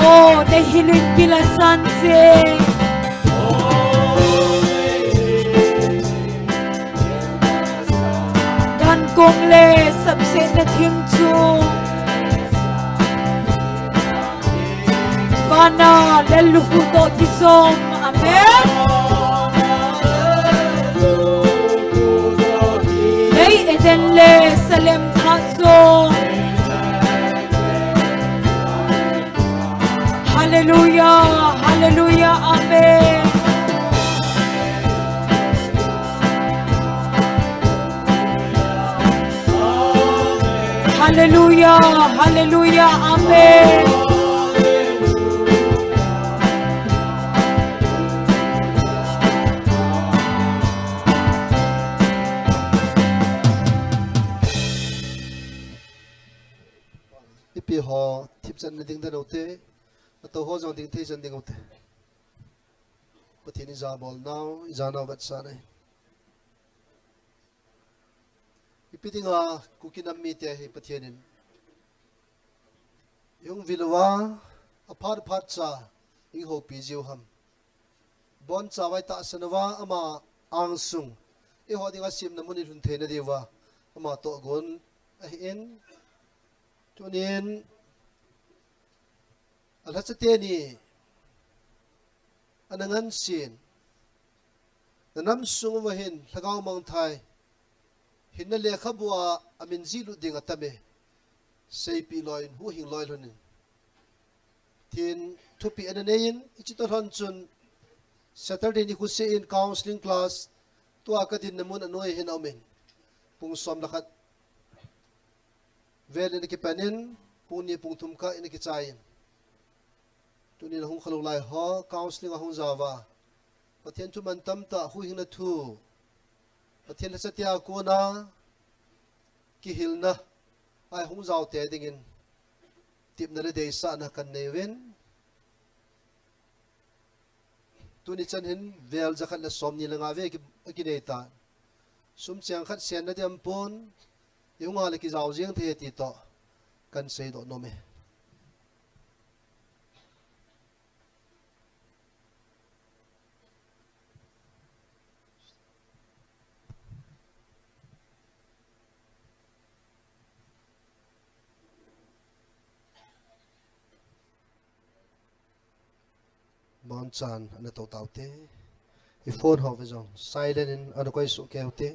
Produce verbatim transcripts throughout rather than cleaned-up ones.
O, nahilin kilasan se. Dankong le sapsetna thing chu vana lel lukhuh toh kisom. Amen. Lei Eden le Salem thah jong. Hallelujah, hallelujah, amen. Hallelujah, hallelujah, amen. Ipi ho thipchan na ding da note. Ato ho jong ding thei chan ding note. Pathen ija bol nau, ija nau vat sa nei. Ipi dinga Kuki nam mite hi Pathen in ihung vil uva, aphat phat cha ihung houpi jiu ham. Boncha vai tahsan uva ama angsung eiho dinga semna mun ilhun theina diuva ama tohgon ahin, tunin alhacha teni ana ngansen, na nam sung uva hin lhagao mangthai hinna lekhabua amin jihlut ding atame, seipeh loi in huhhing loi lhon in. Tin thupi ana nei in, hiche toh lhon chun Saturday nikho seh in counseling class tua kadinna mun a noi hin aum in. Pung som le khat vel in akipan in, pung ni pung thum kah in akichai in. Tunin ahung khalou lai ho counseling ahung jao va, Pathen thu mantam tah, huhhingna thu, Pathen lhacha tia kona kihilna a ihung jao te dingin tepna le deisahna kan nei uvin. Tuni chan hin vel jakhat le somni le nga vei aki, akinei tan. Sum cheng khat senna ding aumpon, ihung a le kijao jeng thei ti toh kan seidoh nom e. Bonchan ana to taute. I phone ho ve jong silent in ana koi suh kei ute.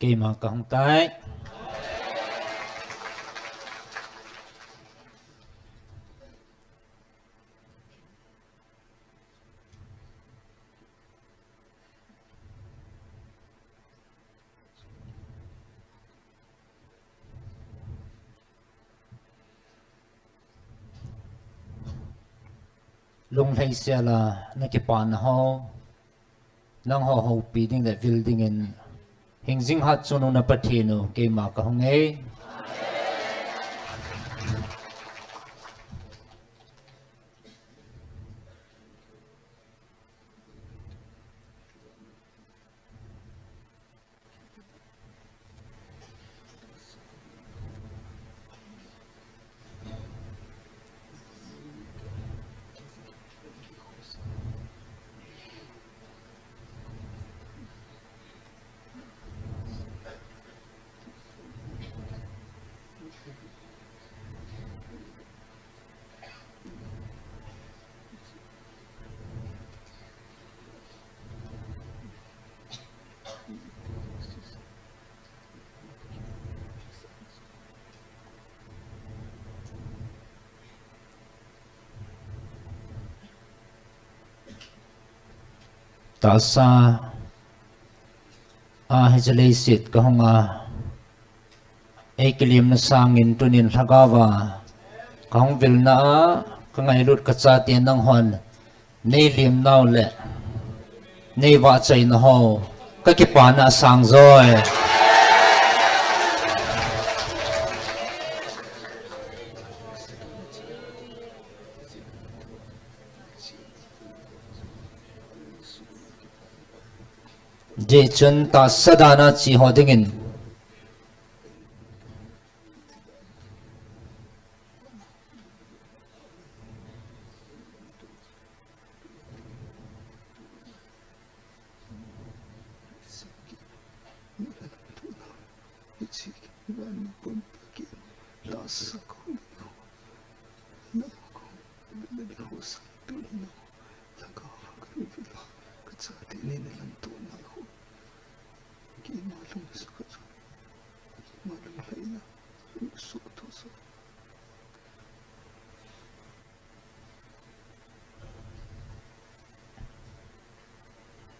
Keima kahung tai. Lunglhai sela nakipana ho, nangho houpi ding le vil dingin, hingjing hatchungnung na Pathen u, keima kahung e. Tahsa a hiche leiset kahunga, ei kilemna sangin tunin lhagaova kahung vilna a, kangailut kachate nanghon neilemnau le neivahchoina ho, kakipana asang joi. Hijeh chun tahsa dana che ho dingin.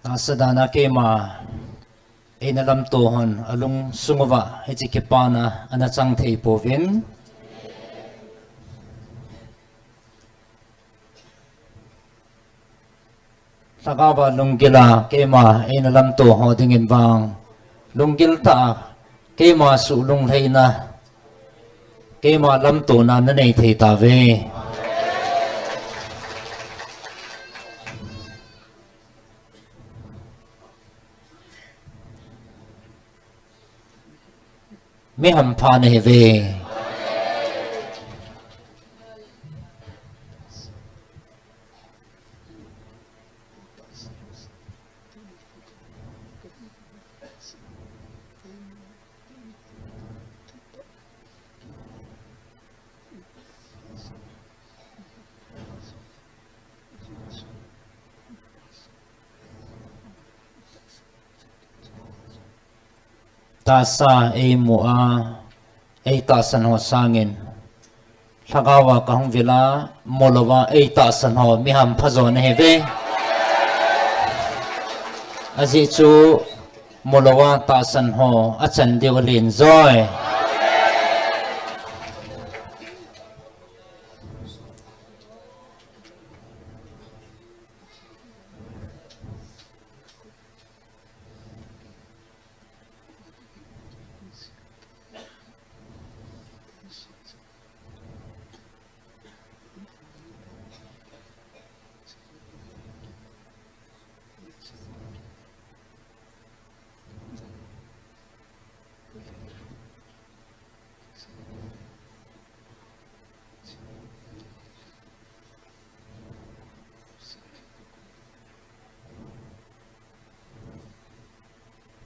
Tahsa dana keima eina lamto hon alungsung uva hiche kipana ana chang thei pouvin. Lhagaova lunggila keima eina lamto ho dingin vang lunggil tah a keima suh lunglhaina, keima lamtona nanei thei tauve. Mi hampha nahiuve. Tahsa eimu a, eitahsan ho sangin lhagaova kahung vila, mulouva eitahsan ho mi hampha jo nahiuve. Ajeh chu mulouva tahsan ho achan diu alen joi.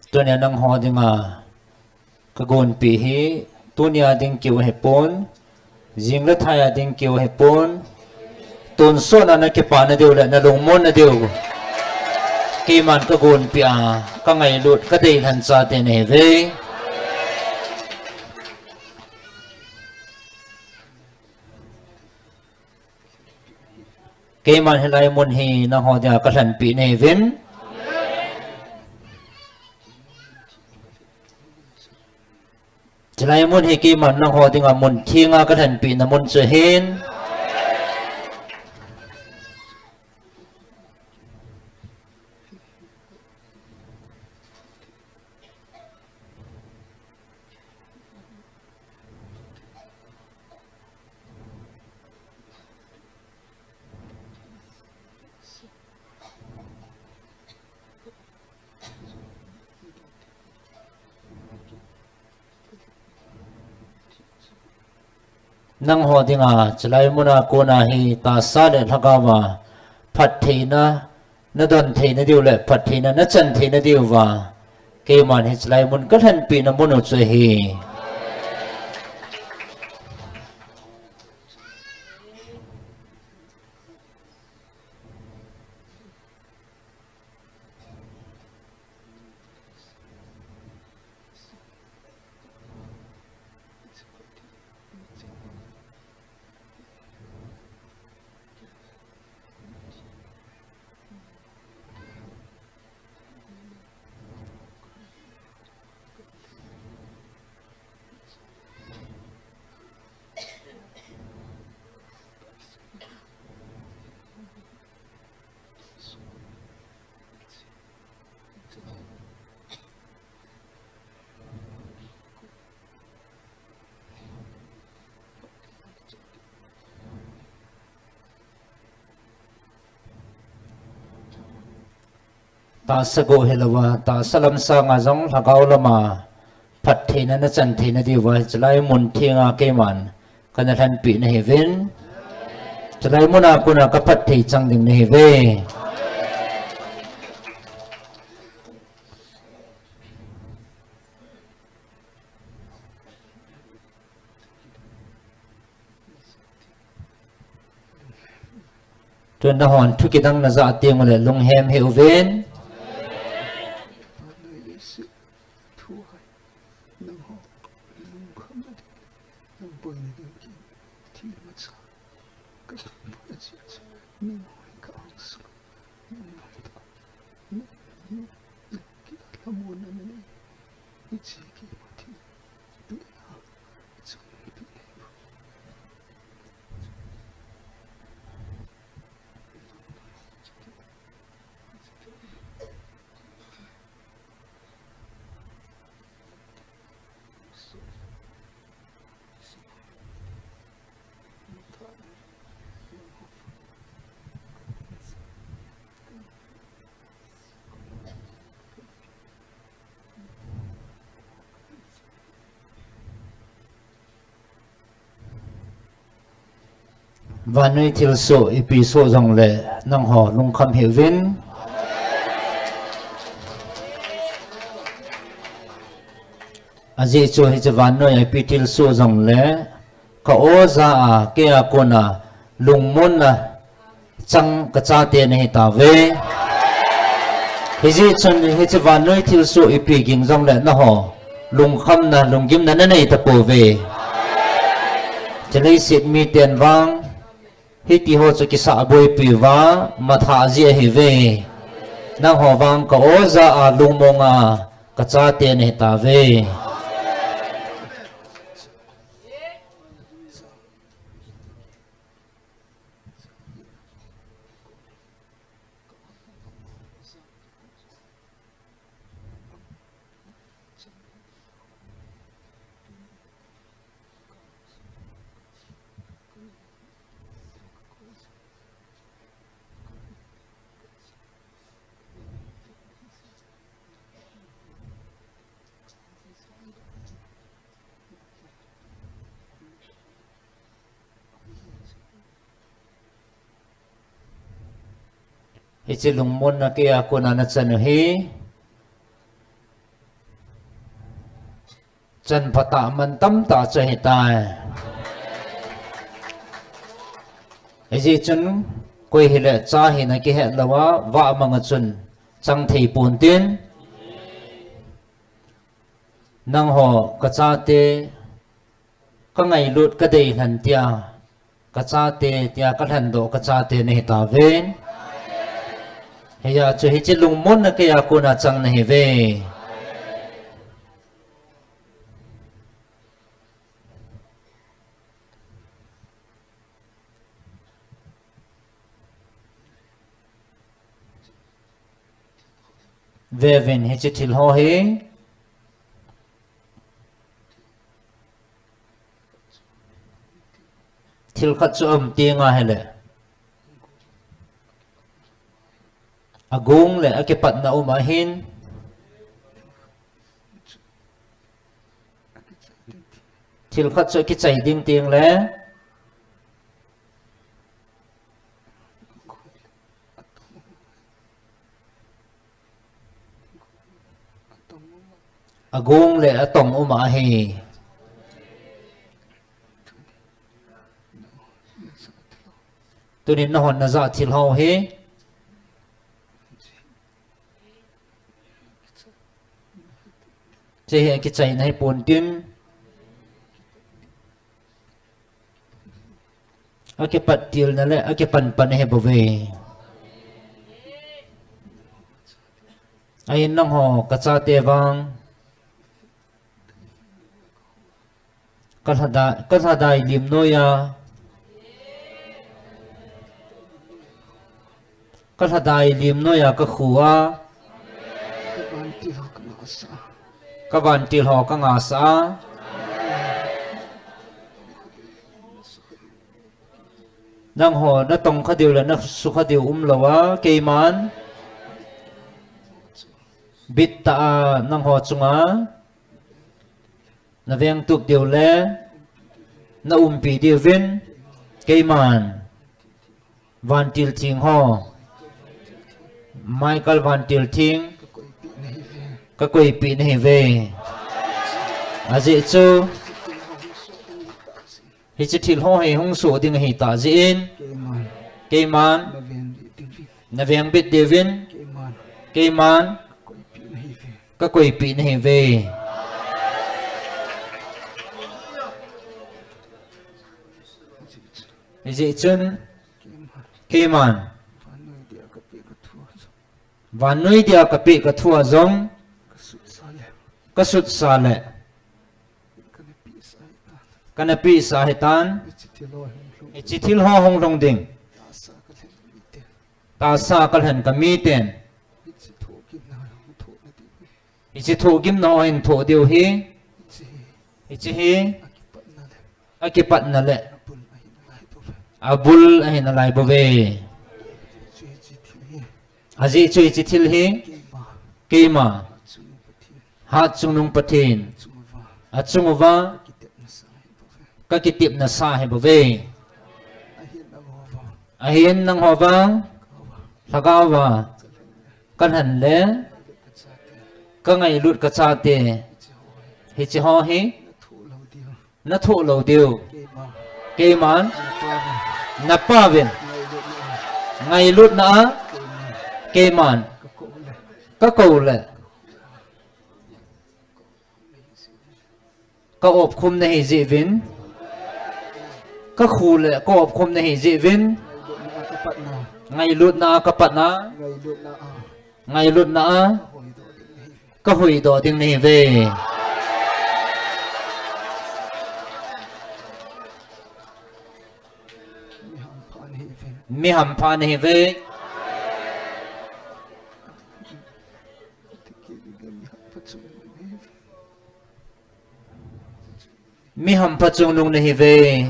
Tunia nangho dinga kagonpeh hi, tunia ding keu ahipon, jing le thai a ding keu ahipon, tonsot a nakipana diu le nalungmonna diu. Keiman kagonpeh a, kangailut, kadeilhen chate nahiuve. Keiman hilai mun hi nangho dinga kalhenpeh nahiuvin. Chulai mun hi keiman nangho dinga mun thenga kalhenpehna mun chu ahin. Nangho dinga chulai muna kona hi tahsa le lhagaova phattheina nadon theina diu le phattheina nachan theina diuva keiman hi chulai mun kalhenpehna mun u chu ahi. Tahsa go hilouva, tahsa lam sanga jong lhagao lama phattheina nachan theina diuva chulai mun thenga keiman kana lhenpeh nahiuvin. Chulai muna kona kaphatthei chang ding nahiuve. Tun nahon thu kidang najah teng uleh lunghem hih uvin. Vannoi thilsoh ipi soh jongle nangho lungkham hih uvin. Ajeh chu hiche vannoi a ipi thilsoh jongle ka-o jah a keia kona lungmonna chang kachate nahitauve. Hijeh chun hiche vannoi thilsoh ipi ging jongle nangho lungkhamna, lunggimna nanei tapouve. Hiche leiset miten vang hitiho chu kisahboipi uva mathah jeh ahiuve. Nangho vang ka-o jah a lungmonga kachate nahitauve. Hiche lungmonna keia kona nachan u hi chanphatah mantamtah chu ahitai. Hijeh chun koi hile cha hina kihet louva, vah manga chun chang thei pon tin, nangho kachate, kangailut kadeilhen tia, kachate tia kalhendoh kachate nahi tauve. Hiya chu hiche lungmonna keiya kona chang nahiuve. Veuvin hiche thil ho hi. Thil khat chu aum tenga hile, agong le akipatna um ahin. Thil khat chu akichai ding tengle, agong le atong um ahi. Tunin nahon najah thil ho hi, hiche hi akichaina hipon tin, akipattilna le akipanpana hibouve. Ahin nangho kachate vang, kalhadai, kalhadai lim noiya, kalhadai lim noiya kakhu a, kavantil ho kangasa a, nangho natongkha diu le nasukha diu umlouva, keiman bittah a nangho chunga navengtup diu le naumpi diuvin, keiman vantil theng ho, Michael vantil theng, kakoipeh nahiuve. Ajeh chu hiche thil ho hi hung soh ding ahitah jeh in, keiman navengbit diuvin, keiman kakoipeh nahiuve. Hijeh chun keiman vannoi dia kapeh kathua jong, kasutsa le, kana pehsa ahitan. Hiche thil ho hung lhung ding tahsa kalhen kamiten, hiche thohgimna ho hin thoh diu hi, hiche hi akipatna le abul ahi nalaibouve. Ajeh chu hiche thil hi keima Hatchungnung Pathen achunguva kakitepna sa ahibouve. Ahin nangho vang lhagaova kalhen le kangailut kachate, hiche ho hi nathoh lou diu, keiman napauvin ngailutna a keiman kakou le kaopkhum nahi jeh uvin, kakhu le kaopkhum nahi jeh uvin, ngailutna a kapatna, ngailutna a kahuhdoh ding nahiuve. Mi hampha nahiuve. Mi hampha chungnung nahiuve.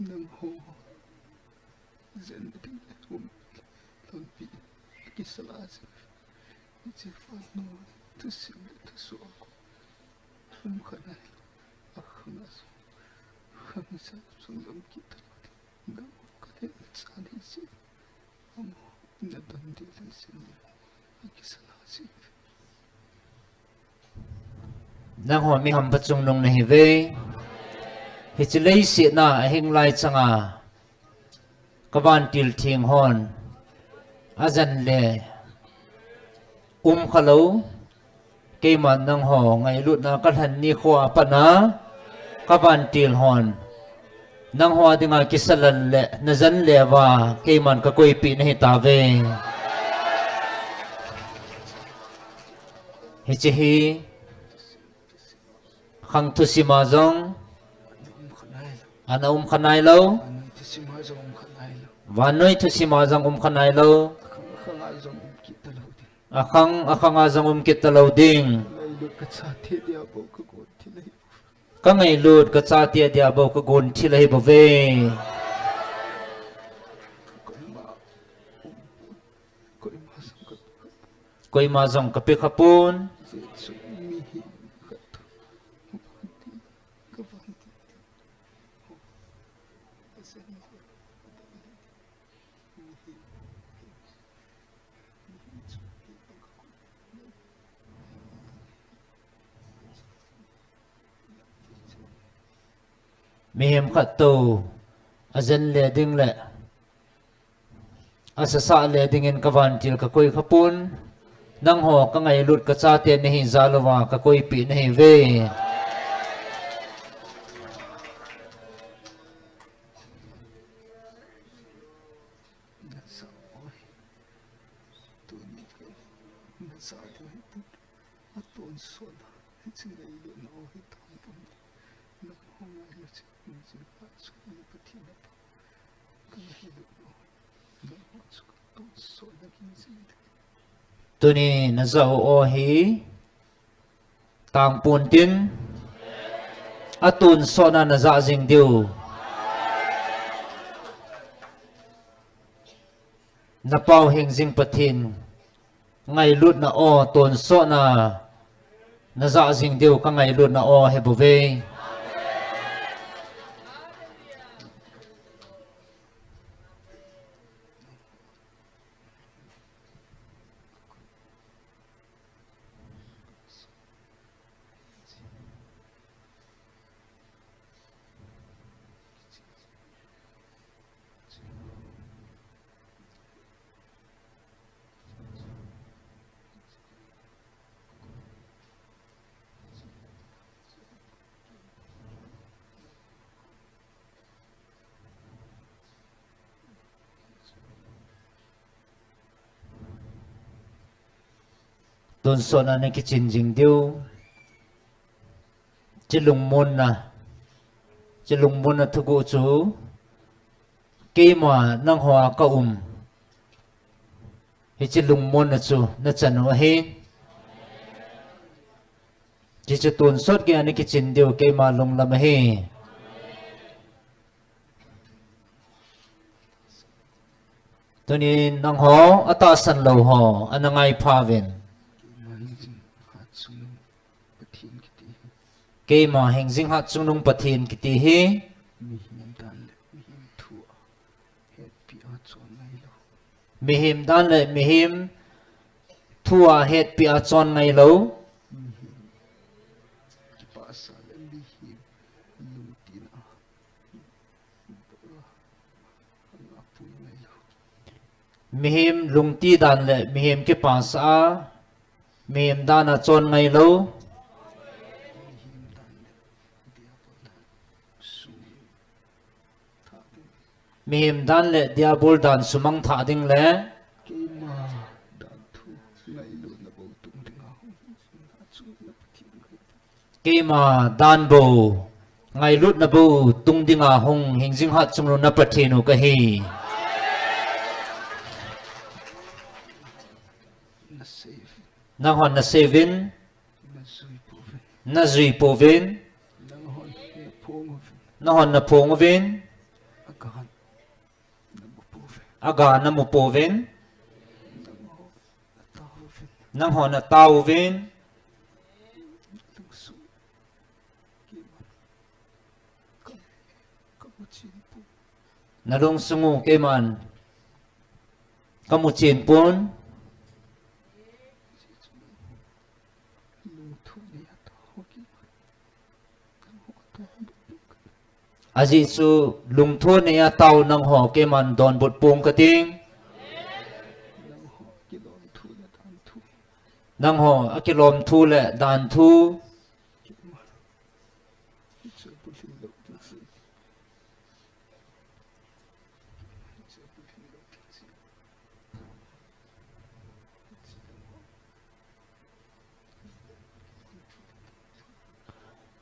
Nangho jen ding le um lhonpi kisala jing. Hiche phat nu thusim le thusoh a um khat nai. Akhang a sung, khang sa sung lam kita. Nangho kaden chan hi si. Nangho mi hampa chungnung nahiuve. Hiche leiset a ahing lai changa ka vantil theng hon ajen le um khalou, keiman nangho ngailutna kalhen nikho a pat a ka vantil hon nangho dinga kisalal le najen le uva keiman kakoipeh nahi tauve. Hiche hi khang thusim a jong ana um kha nailou. Vannoi thusim a jong um kha nailou. Akhang, akhang a jong um kit talou ding. Ka ngailut ka chate dia bou ka gon thil ahi bouve. Koima jong ka pe kha pon. Mihem khat tou ajen le ding le asasah le dingin ka vantil kakoi kha pon. Nangho ka ngailut ka chate nahi jal uva kakoipeh nahiuve. Tuni najah u aw hi tangpon tin, atonsot na najah jing diu. Napau hingjing Pathen ngailutna aw tonsot na najah jing diu ka ngailutna aw ahi bouve. Tonsot na nakichin jing diu. Chilungmon na, chilungmon na thuguh chu keima nangho a ka um. Hiche lungmon na chu nachan u ahi. Hiche tonsot geiya nakichin diu keima lunglam ahi. Tunin nangho atahsan lou ho ana ngai pha uvin. Keima hingjing hatchungnung Pathen kiti hi. Mihem dan le mihem thu a hetpi a chon ngai lou. Mihem dan le mihem thu a hetpi a chon ngai lou. Mihem kipasa le mihem lungtina. Mihem lungti dan le mihem kipasa a, mihem dan a chon ngai lou. Mihem dan le diabol dan sumang thah ding le. Keima dan bou, ngailutna bou tung dinga hung hingjing hatchungnung na Pathen u kahi. Nanghon nasei uvin, najui pouvin, nanghon naphong uvin, aga namu pouvin, nanghon natao uvin. Nalungsung u keiman kamu chen pon. Ajeh chu lungthim nei a tao nangho keiman donbut pong kating. Nangho akilom thu le dan thu.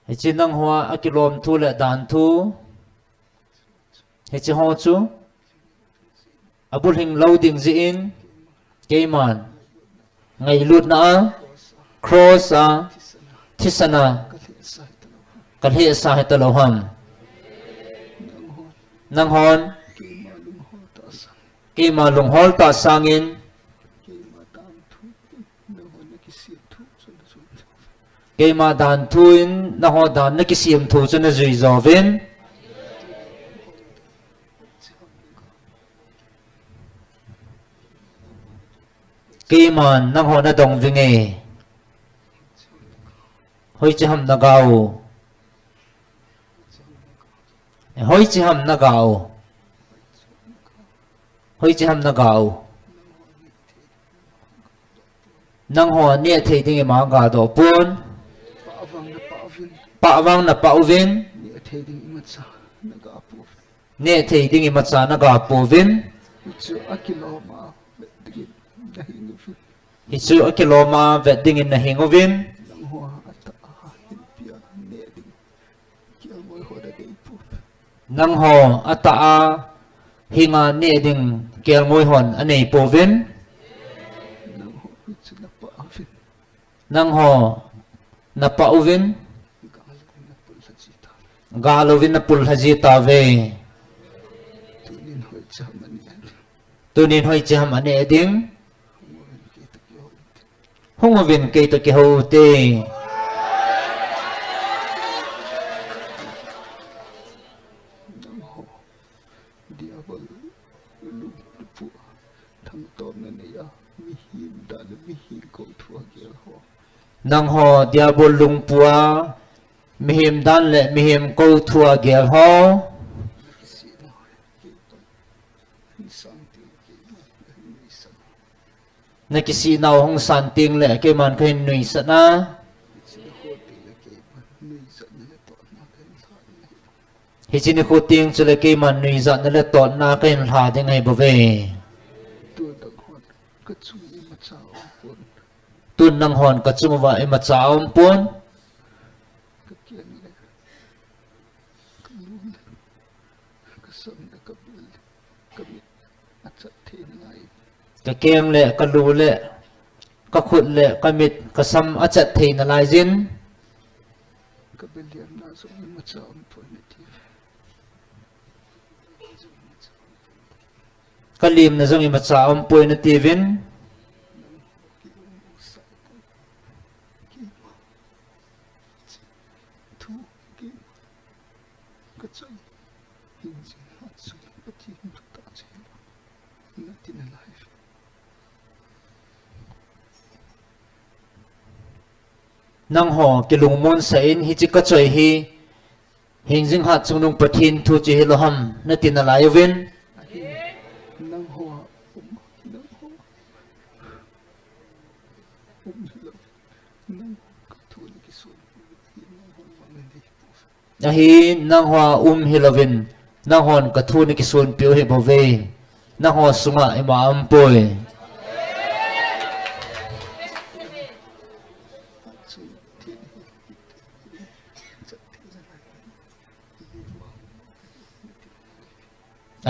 Hiche nangho a kilom thu le dan thu. Hiche ho chu abulhing lou ding jeh in keiman ngailutna a cross a thisan a kalhehsa hitalou ham. Nanghon keima lunghol tah sangin keima dan thu in nangho dan nakisem thu chu najui jouvin. Keiman nangho nadong vinge. Hoiche ham naga u. Hoiche ham naga u. Hoiche ham naga u. Nangho neh thei ding ima gadoh pon. Pah vang napah uvin. Neh thei ding imacha naga pouvin. Hichu akilom a vet dingin nahing uvin. Nangho atah a hinpia neh ding kelngoi hon anei pouvin. Nangho atah a hinga neh ding kelngoi hon anei pouvin. Nangho hichu napah uvin. Nangho napah uvin. Gal uvin napul lhaji tauve. Tunin hoiche ham aneh ding. Hung uvin keitoh kihou ute. Diabol lungpua thangtomna nei a mihem dan le mihem kou thua gel ho. Nangho Diabol lungpua mihem dan le mihem kou thua gel ho. Nakisih nau hung san teng le keiman kahin nuisat a. Hiche nikho teng chule keiman nuijatna le totna kahin lha ding ahi bouve. Tun nanghon kachung uva imacha aumpon. Kakeng le kalu le kakhut le kamit kasam achat thei nalaiyin. Kalimna jong imacha aumpoi natiuvin. Nangho kilungmonsah in hiche kachoi hi hingjing hatchungnung Pathen thu chu hilou ham nati nalai uvin. Ahin nangho um hilouvin, nanghon kathu nakisonpeh u ahibouve. Nangho sunga ima aumpoi.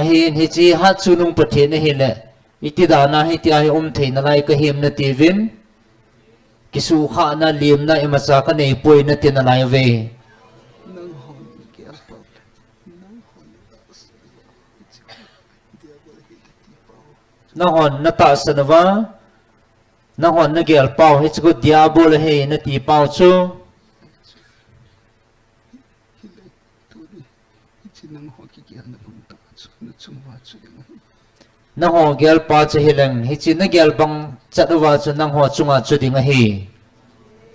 Ahin hiche hatchungnung Pathen ahile, iti dana hitia hi umthei nalai kahim natiuvin. Kisukhahna, lemna imacha kaneipoi nati nalai uve. Nanghon natahsan uva, nanghon nagelpau hiche khu Diabol ahi natipau chu. Nangho gelpa chu hileng, hiche nagel bang chat uva chu nangho chunga chu ding ahi.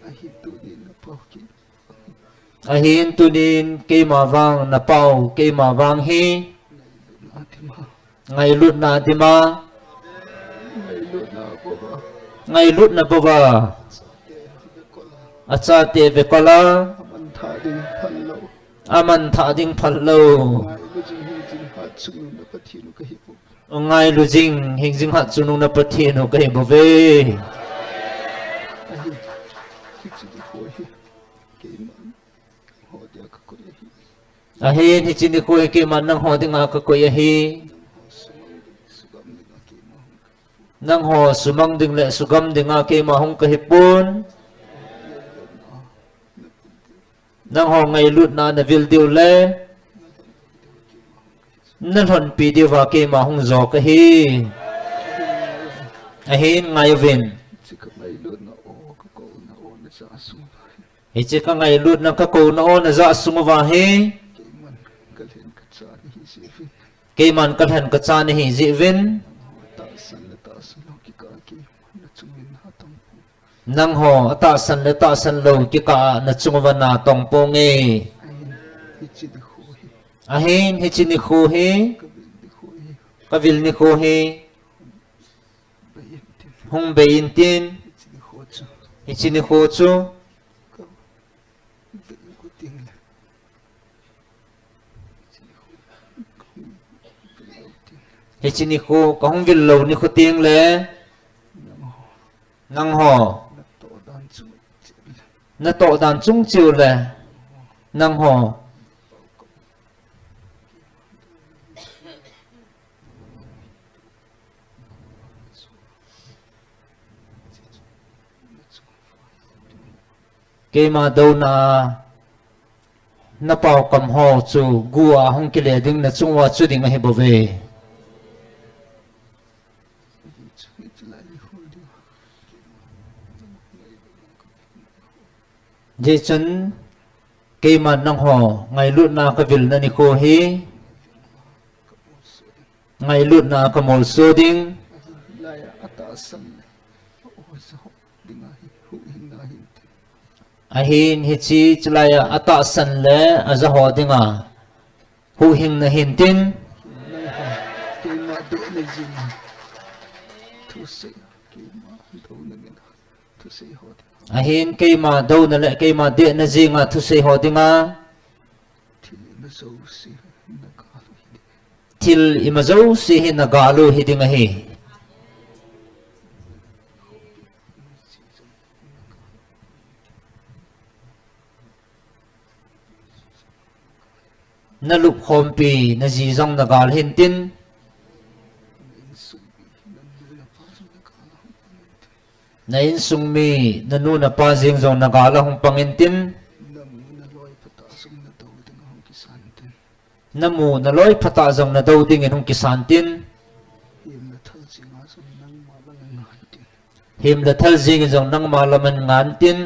Ahin tunin napa kit. Ahin tunin keima vang, napau keima vang hi. Ngailutna dima. Ngailutna bouva. Ngailutna bouva. Achate vekol a. Aman thah ding phal lou. Aman thah ding phal lou. Ngailu jing hingjing hatchungnung na Pathen u kahi bou. Ngailu jing hingjing hatchungnung na Pathen u kahi bouve. Ahin, hiche nikho hi. Keiman. Ho dia kakoi ahi. Ahin hiche nikho hi keiman nangho dinga kakoi ahi. Nangho sumang ding le sugam dinga keima hung kahipon. Nangho ngailutna navil diu le nalhonpi diuva keima hung jo kahi. Ahin ngai uvin. Hiche kangailutna, kakouna o najah sung uva hi. Keiman kalhen kachan ahi jeh uvin. Keiman kalhen kachan ahi jeh uvin. Tahsan le tahsan lou kikah a keima nachungin hatongpong. Nangho atahsan le tahsan lou kikah a nachung uva natongponge. Ahin, hiche nikho hi. Ahin, hiche nikho hi. Kavil nikho hi. Kavil nikho hi. Hung bei intin. Hiche nikho chu. Hiche nikho chu. Hiche nikho, kahung vil lou nikho tengle. Nangho. Natoh dan chung cheh ule. Nangho. Keima douna a napao kam ho chu gu a hung kile ding nachung uva chu ding ahi bouve. Hijeh chun keiman nangho ngailutna kavilna nikho hi. Ngailutna kamolso ding. Ahin hiche chulai a atahsan le aja ho dinga huhhingna hintin. Ahin keima douna le keima dehna jenga thusei ho dinga. Thil ima jouse hi nagal u hiding ahi. Nalupkhompi naji jong nagal hintin. Na insung mi, nanu napa jeng jong nagal a hung pang intin. Namu naloi phatah jong nadou dingin hung kisan tin. Hem le thal jeng jong nangma lam in ngan tin.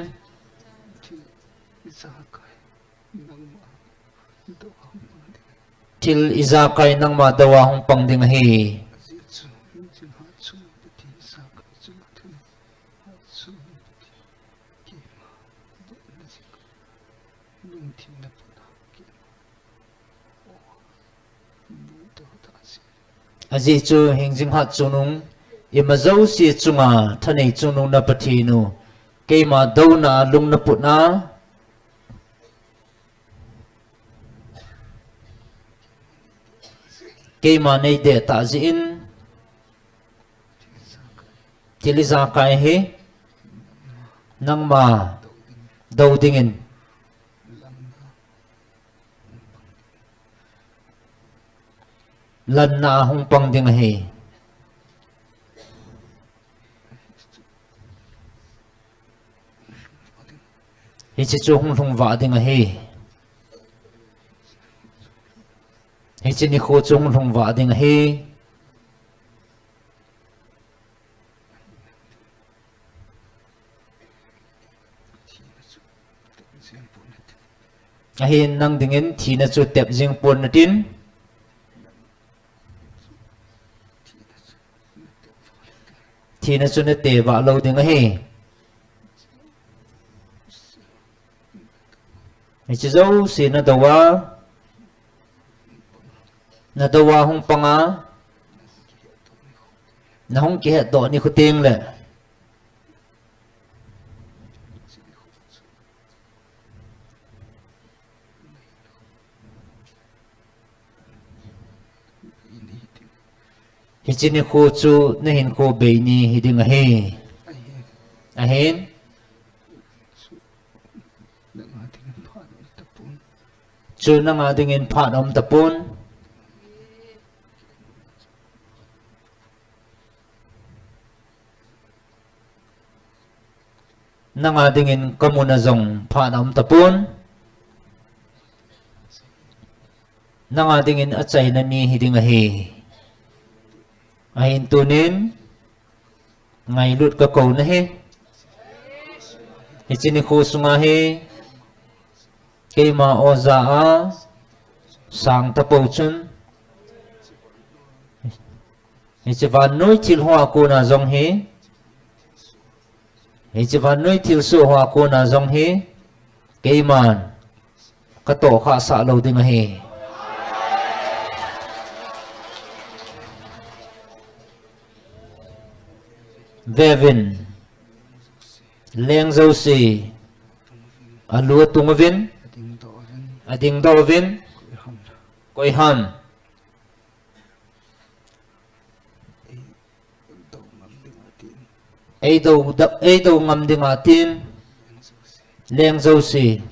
Thil ijakai nangma dou a hung pang ding ahi. Ajeh chu hingjing hat chungnung, ima jouse chunga thanei chungnung na Pathen u, keima douna a lung naputna, keima neideh tah jeh in, thil ijakai hi nangma dou dingin lanna a hung pang ding ahi. Hiche chu hung lhung vah ding ahi. Hiche nikho chu hung lhung vah ding ahi. Ahin nang dingin thina chu tep jing pon natin. Hina chu nate vah lou ding ahi. Hiche jouse nadou a, nadou a hung panga, nahung kihetdoh nikho tengle, hiche nikho chu nahinkho beini hiding ahi. Ahin. Chu nanga dingin phat aum tapon. Nanga dingin kamuna jong phat aum tapon. Nanga dingin achaina ni hiding ahi. Ahin tunin ngailut kakou nahi. Hiche nikho sunga hi keima oja a sang tapou chun, hiche vannoi thilho a kona jong hi, hiche vannoi thilsoh ho a kona jong hi, keiman katohkhah sah lou ding ahi. Veuvin, leng jouse alu atung uvin, adingdoh uvin, koiham eidou ngam dinga tin, leng jouse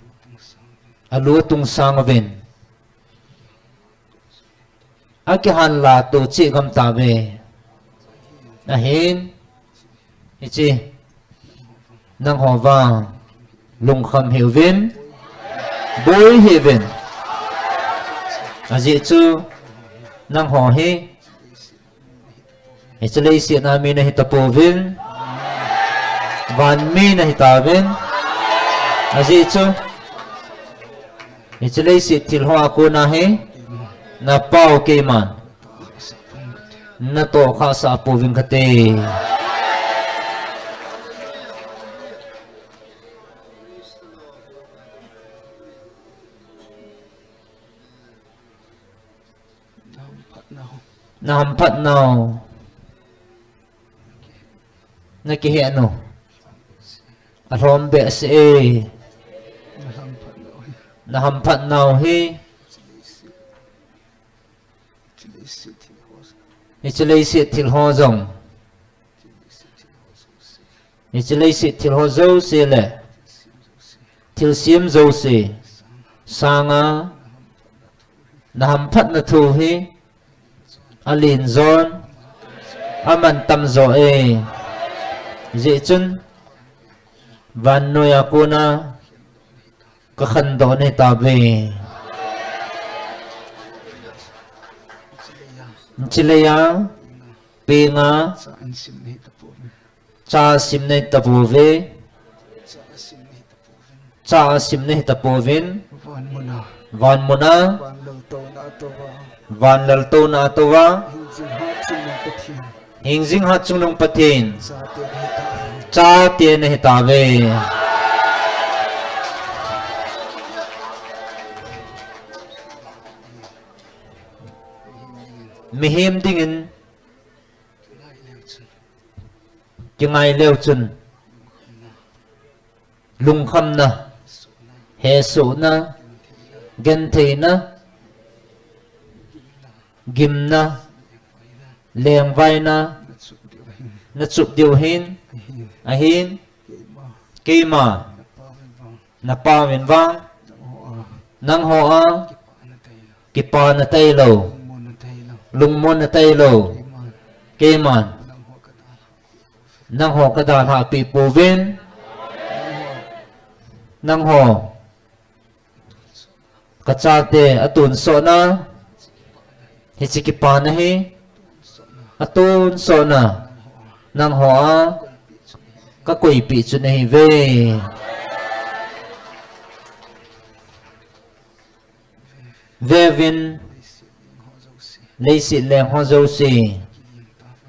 alu atung sang uvin, akihanla toh cheh gam tauve. Ahin, hiche nangho vang lungkham hih uvin, boi hih uvin. Ajeh chu nangho hi hiche leiset a mi nahitapouvin, van mi nahitauvin. Ajeh chu hiche leiset thilho a kona hi napao keiman natohkhah sah pouving kate. Nahamphat nau, nakihet nu, alhom behseh e. Nahamphat nau hi hiche leiset thilho jong, hiche leiset thilho jouse le thilsem jouse sanga nahamphatna thu hi alen jon, amantam jo e. Hijeh chun vannoiya kona kakhandoh nahitauve. Hiche leiya penga cha sim nahitapouve. Cha sim nahitapouvin, vanmuna van laltouna atouva, hingjing hatchungnung Pathen chate nahitauve. Mihem dingin kingai leu chun lungkhamna, hesohna, gentheina, gimna, lengvaina nachup diu ahin, ahin, keima napaovin vang nangho a kipana tailou, lungmonna tailou keiman nangho kadalhahpeh pouvin, nangho kachate atonsotna hiche kipana hi atonsotna nangho a kakoipeh chu nahiuve. Veuvin, leiset lengho jouse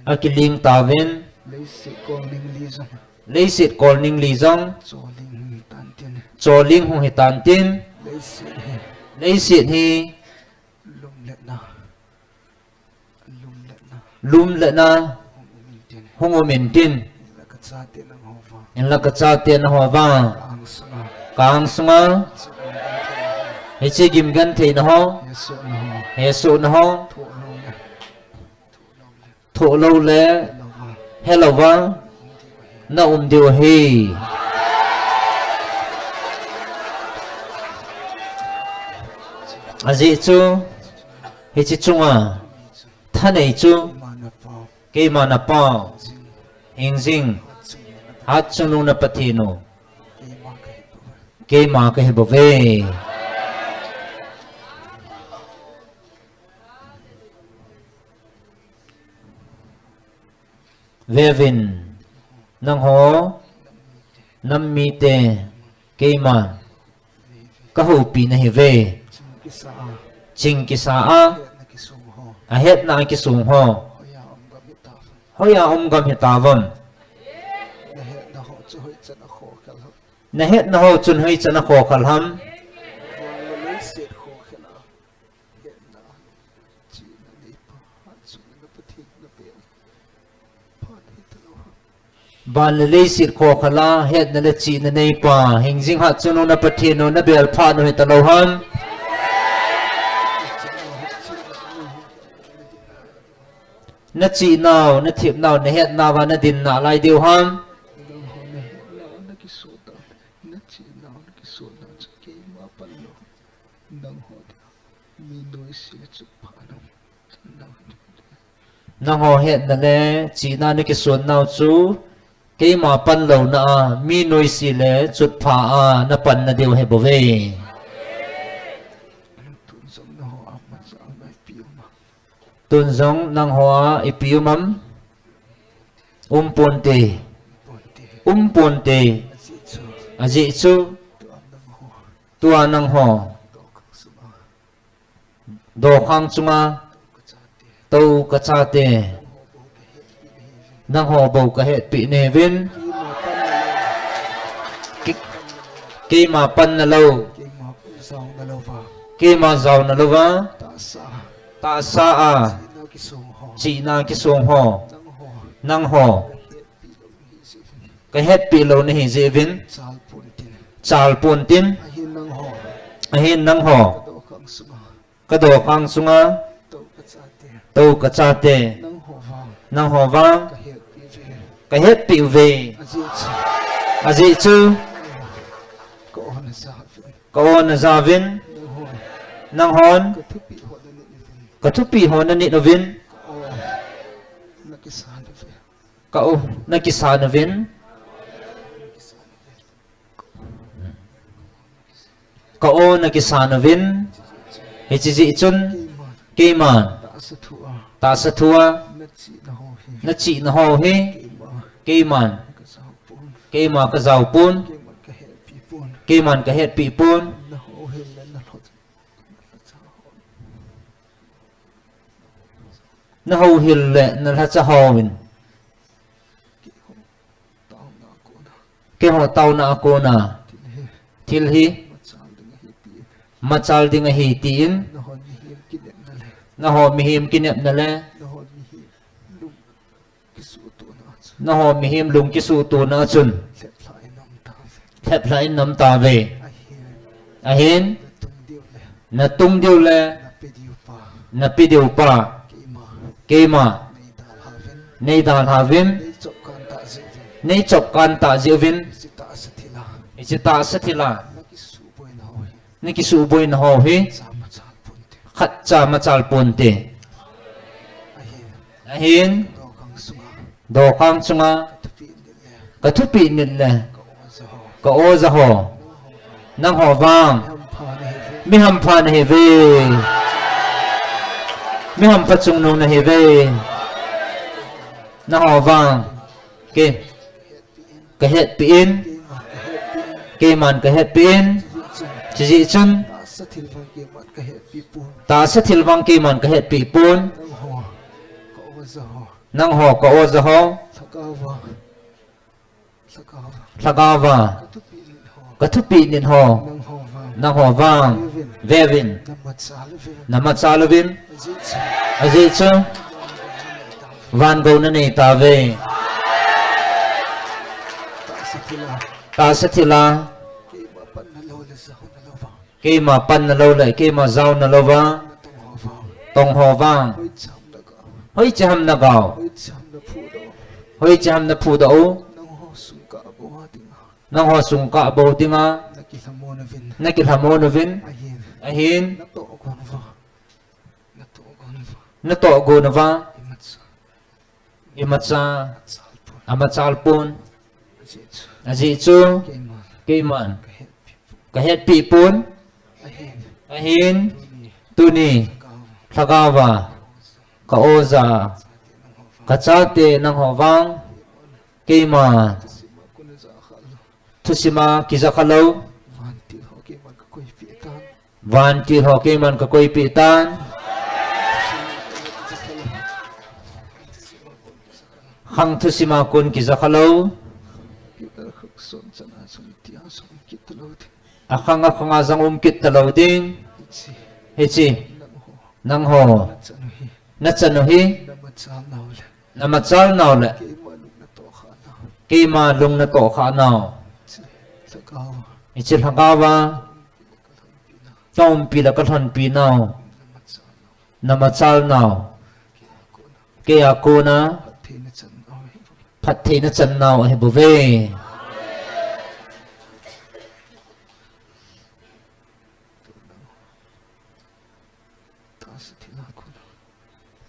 akiling tauvin, Leiset kol ning li jong. Leiset kol ning li jong. Choling hung hitan tin. Choling hung hitan tin. Leiset hi. Leiset hi. Lumletna. Lumletna. Hung um intin. Hung um intin. Hinla kachate nangho vang. Hinla kachate nangho vang. Ka angsunga. Ka angsunga. Hiche gimgentheina ho. Hiche gimgentheina ho. Hesohna ho. Hesohna ho. Thoh lou le. Thoh lou le. Helou vang. Helou vang. Na um diu ahi. Ajeh chu. Hiche chunga. Thanei chu. Keima na pau. Hingjing. Hatchungnung na Pathen u. Keima kahi bouve. Veuvin, nangho, nam mite, keima, kahoupi nahiuve. Ching kisa a. Ching kisa a. Ahetna akisong ho. Ahetna akisong ho. Hoiya um gam hitauvem. Hoiya um gam hitauvem. Nahetna ho chu hoichan akhokhel ham. Nahetna ho chun hoichan akhokhel ham. Van le leiset khokhel a. Hetna, chihna neipa, hatchungnung na Pathen na bel phat hitalou ham. Van le leiset khokhel a, hetna le chihna neipa, hingjing hatchungnung na Pathen u na bel phat u hitalou ham. Na chihnau, na thepnau, na hetnau va na din nalai diu ham. Nangho na hetnau, na kisohnau, na chihnau, na kisohnau chu keima panlou. Nangho dia, mi noise le chutpha nau. Nangho hetna le chihna na kisohnau chu keima panlouna a, mi noise le chutpha a na panna diu ahi bouve. Tun jong nangho a machalna ipi um am? Tun jong nangho a ipi um am? Um ponte. Um ponte. Ajeh chu. Ajeh chu. Tua nangho. Tua nangho. Dokhang chunga. Dokhang chunga. Tou kachate. Tou kachate. Nangho bou kahetpi nahiuvin. Keima panna lou. Ke-, keima panna lou. Keima jaona lou va. Keima jaona lou va. Tahsa. Tahsa a. Chihna kisong ho. Chihna kisong ho. Nangho. Nangho. Kahetpi lou nahi jeh uvin. Kahetpi lou nahi jeh uvin. Chal pontin. Chal pontin. Ahin nangho. Ahin nangho. Ka dokhang sunga. Ka dokhang sunga. Tou kachate. Tou kachate. Nangho vang. Nangho vang. Kahetpi uve. Kahetpi uve. Ajeh chu. Ajeh chu. Ka o najauvin. Ka o najauvin. Nangho. Nanghon. Ka thupi ho nanit uvin. Ka thupi ho nanit uvin. Ka o nakisan uve. Ka o nakisan uvin. Ka o nakisan uvin. Hiche jeh chun. Keiman. Tahsa thu a. Tahsa thu a. Na chihna ho hi. Na chihna ho hi. Keima. Keiman. Ka jao pon. Keima ka jao pon. Keiman ka hetpi pon. Keiman ka hetpi pon. Na houhil le na lhacha ho. Na houhil le na lhacha hon. Keiho taona a kona. Keiho taona a kona. Thil hi. Thil hi. Machal ding ahi tin. Machal ding ahi tin. Nangho mihem kinepna le. Nangho mihem kinepna le. Nangho mihem lung kisuhtona chun. Nangho mihem lung kisuhtona chun. Lheplhah in na um tauve. Lheplhah in na um tauve. Ahin. Ahin. Na tung diu le. Na tung diu le. Na pe diu pa. Na pe diu pa. Keima. Keima. Nei dalhauvin. Nei dalhauvin. Nei chopkan tah jeh uvin. Nei chopkan tah jeh uvin. Hiche tahsa thil a. Hiche tahsa thil a. Na kisuhboina ho hi. Na kisuhboina ho hi. Cha machal ponte. Khatcha machal ponte. Ahin. Ahin. Dokhang sunga. Dokhang chunga. Ka thupi nit le. Ka thupi nit le. Ka o ja ho. Ka o ja ho. Nangho vang. Nangho vang. Mi hampha nahiuve. Mi hampha nahiuve. Mi hampha chungnung nahiuve. Nangho vang. Ke. Ka hetpi in. Keiman ka hetpi in. Chijeh chun. Tahsa thil vang keiman ka hetpi pon. Tahsa thil vang keiman ka hetpi pon. Nangho. Ka o ja ho. Nangho ka oja ho. Lhagao va. Lhagao va. Lhagao va. Ka thupeh nit ho. Ka thupeh nit ho. Nangho vang. Nangho vang. Veuvin. Veuvin. Na machal uvin. Na machal uvin. Ajeh chu. Ajeh chu. Van gou na nei tauve. Tahsa thil a. Tahsa thil a. Keima panna lou le jaona lou va. Keima panna lou le, keima jaona lou va. Natong ho vang. Tong ho vang. Hoiche ham na gao. Hoiche ham na gao. Hoiche ham na phudoh. Hoiche ham na phudoh u. Nangho sung kah bou a dinga. Nangho sung kah bou dinga. Na kilhamon uvin. Na kilhamon uvin. Ahin. Ahin. Natoh gon uva. Natoh gon uva. Natoh gon uva. Imacha. Imacha. Amachal pon. Amachal pon. Ajeh chu. Ajeh chu. Keiman. Keiman. Ka hetpi pon. Ka hetpi pon. Ahin. Ahin. Tuni. Tuni. Lhagao va. Lhagao va. Ka oja. Ka chate nangho vang. Keima. Thusim a kija khalou. Thusim a kija khalou. Vantil ho keiman ka koipeh tan. Vantil ho keiman ka koipeh tan. Khang thusim a kon kija khalou. Computer khang son chan a jong tia jong um kit talou ding. Akhang akhang a jong um kit talou ding. Hiche. Hiche. Nangho. Nangho. Na chan u hi. Na chan u hi. Na machal nau le. Na machal nau le. Keima lung natoh khah nau. Keima lung natoh khah nau. Hiche lhagao va. Hiche lhagao va. Ka umpi le ka lhonpi nau. Na machal nau. Kei a kona. Phattheina chan nau ahi bouve. Tahsa thil a kona.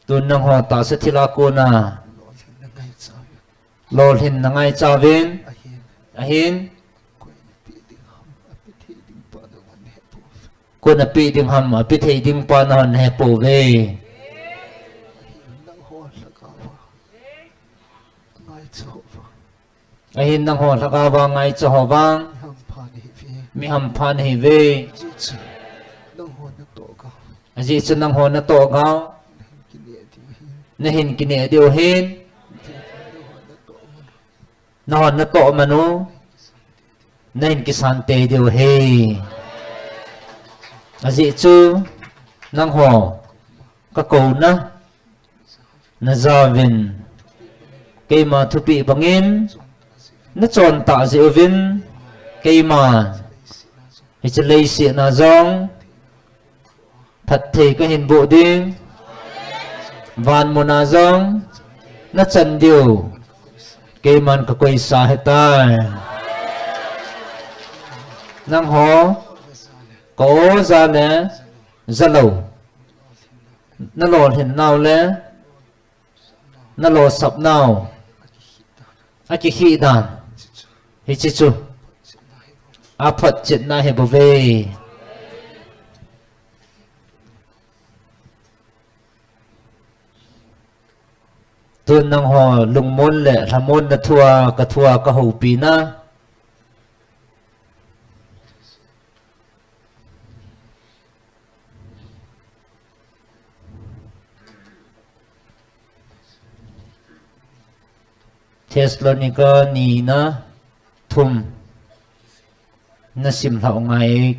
Tun nangho tahsa thil a kona. Lolhin na ngaicha uvin. Lolhin na ngaicha uvin. Ahin. Ahin. Koi na pe ding ham, ape thei ding pa nahon na hepou. Koi na pe ding ham, ape thei ding pa nahon na hepouve. Ahin nangho lhagao va. Ngaicha ho va. Ahin nangho lhagao va ngaicha ho vang. Mi hampha nahiuve. Mi hampha nahiuve. Ajeh chu nangho natoh gao. Ajeh chu nangho natoh gao. Nahin kineh diu ahi. Nahin kineh diu ahin. Nangho natoh man u. Nangho natoh man u. Nahin kisan tei diu ahi. Ajeh chu nangho. Ka kouna. Na jauvin, keima thupeh bangin, na chon tah jeh uvin, keiman, hiche leiset a jong, phatthei kahin boh ding, van mun a jong, na chan diu, keiman ka koisa ahitai. Nangho, ka oja le, jalou. Na lolhin nau le, na losap nau. Akikhih dan. Hiche chu. Aphotchetna ahi bouve. Tun nangho lungmon le lhamon na thua, ka thua ka houpi na. Thessalonica ni na thum na sim lhau ngai.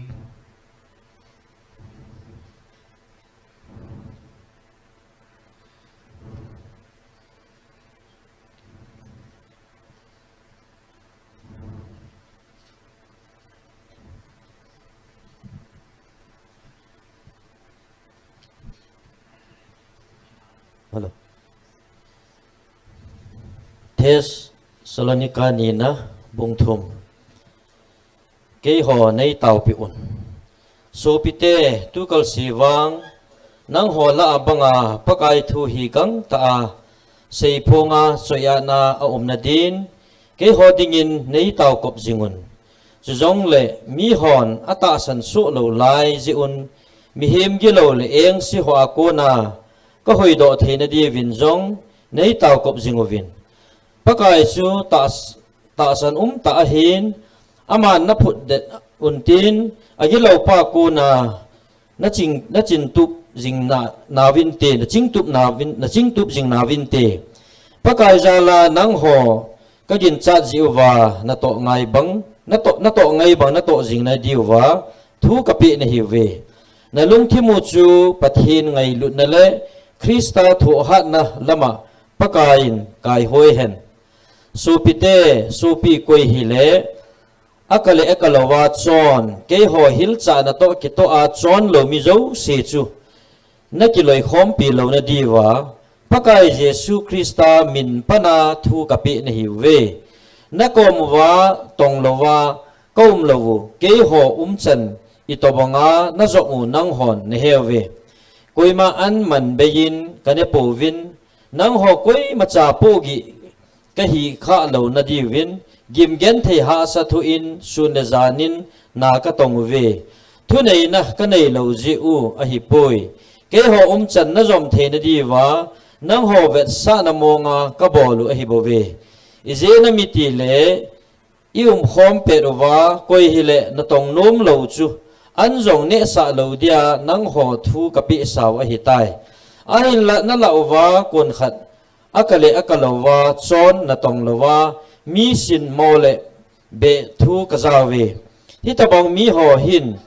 Hello. Thessalonica ni na bung thum. Keiho nei taopi un. Sopite, tukal se vang, nangho lah a banga Pakai thu hi gangtah a seiphonga choiahna a umna din, keiho dingin nei taokop jing un. Chujongle mihon atahsan soh lou lai jeh un, mihem gilou le engse ho a kona kahoidoh theina diuvin jong nei taokop jing uvin. Pakai chu tahs-, tahsan umtah ahin, aman naphutdet untin, agiloupa kona naching, nachingtup jing na, nauvinte, nachingtup nauvin, nachingtup jing nauvinte. Pakai jala nangho kaginchat jeh uva natoh ngai bang, natoh, natoh ngai bang natoh jing nadiuva thu kapeh nahiuve. Nalungthim u chu Pathen ngailutna le Christa thohhatna lama Pakaiyin kaihoi hen. Sopite, sopi koi hile, akale akalouva chon, keiho hilchahna toh kitoh a chon lou mi jouse chu nakiloikhompi louna diuva, Pakai Jesu Christa min pana thu kapeh nahiuve. Nakom uva tonglouva kaum lou u, keiho umchan itobanga najong u nanghon naheuve. Koima an manbeiyin kanepouvin, nangho koimacha pohgih kahikha louna diuvin, gimgenthei hahsa thoin sun le janin na katong uve. Thuneina kaneilou jeh u ahipoi. Keiho umchan najom theina diuva, nangho vetsahna monga kabol u ahibouve. Ijeh inem itile, iumkhom pet uva koi hile natong nomlou chu, an jong nehsah lou dia nangho thu kapehsau ahitai. Ahinla nalah uva konkhat, akale akalouva chon natong louva, mi sinmo le beh thu kajauve. Hitobang miho hin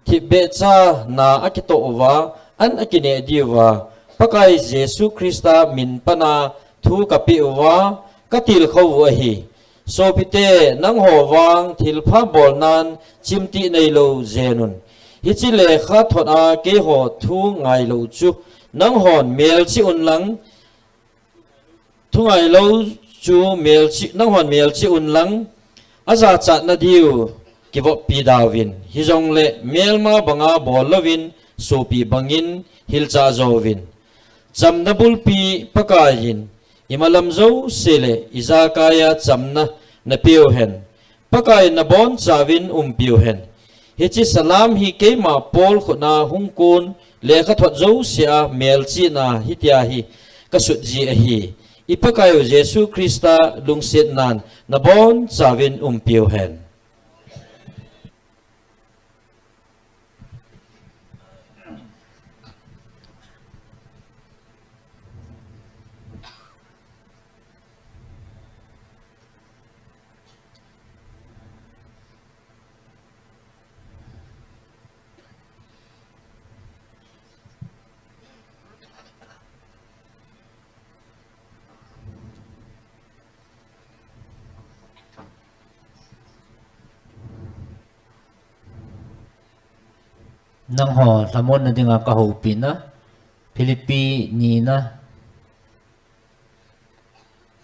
thipbehcha na akitoh uva, an akineh diuva, Pakai Jesu Christa min pana thu kapeh uva, katilkhou u ahi. Sopite, nangho vang thilpha bolnan chimtih neilou jenun, hiche lekhathot a keiho thu ngailou chu nanghon melchih unlang, thu ngailou chu melchih, nanghon melchih unlang, ajachatna diu kivoppi dauvin, hijongle melma banga bol louvin, sopi bangin hilchah jouvin. Chamna bulpi Pakaiyin imalam jouse le ijakaiya chamna napeuhen. Pakai nabonchauvin umpiu hen. Hiche salam hi keima Paul khutna hungkon lekhathot jousea melchihna hitia hi kasutji ahi. I Pakaiu Jesu Christa lungsetnan nabonchauvin umpiu hen. Nangho lhamonna dinga kahoupina, Philippi nina,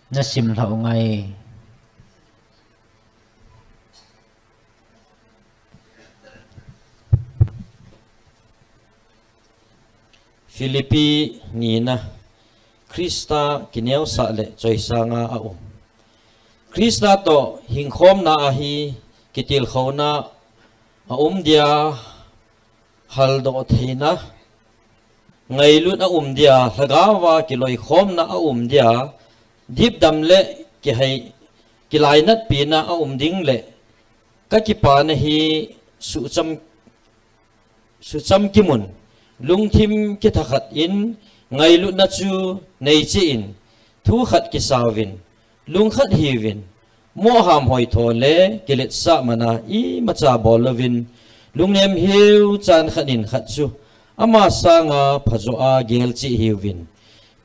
nasim lhah u ngai. Philippi nina, Christa kineosah le choisanga aum. Christa toh hingkhomna ahi kitilkhouna aum dia, haldoh theina ngailutna aum dia, lhagaova kiloikhomna aum dia, dipdam le kihei, kilainatpina aum ding le kakipana hi sucham sucham kimun, lungthim kithakhat in, ngailutna chu neicheh in, thu khat kisauvin, lungkhat hiuvin, moham hoitho le kiletsah mana imacha bol louvin, lungnem hiu chan khat in khat chu ama sanga phajoa gelcheh hiuvin.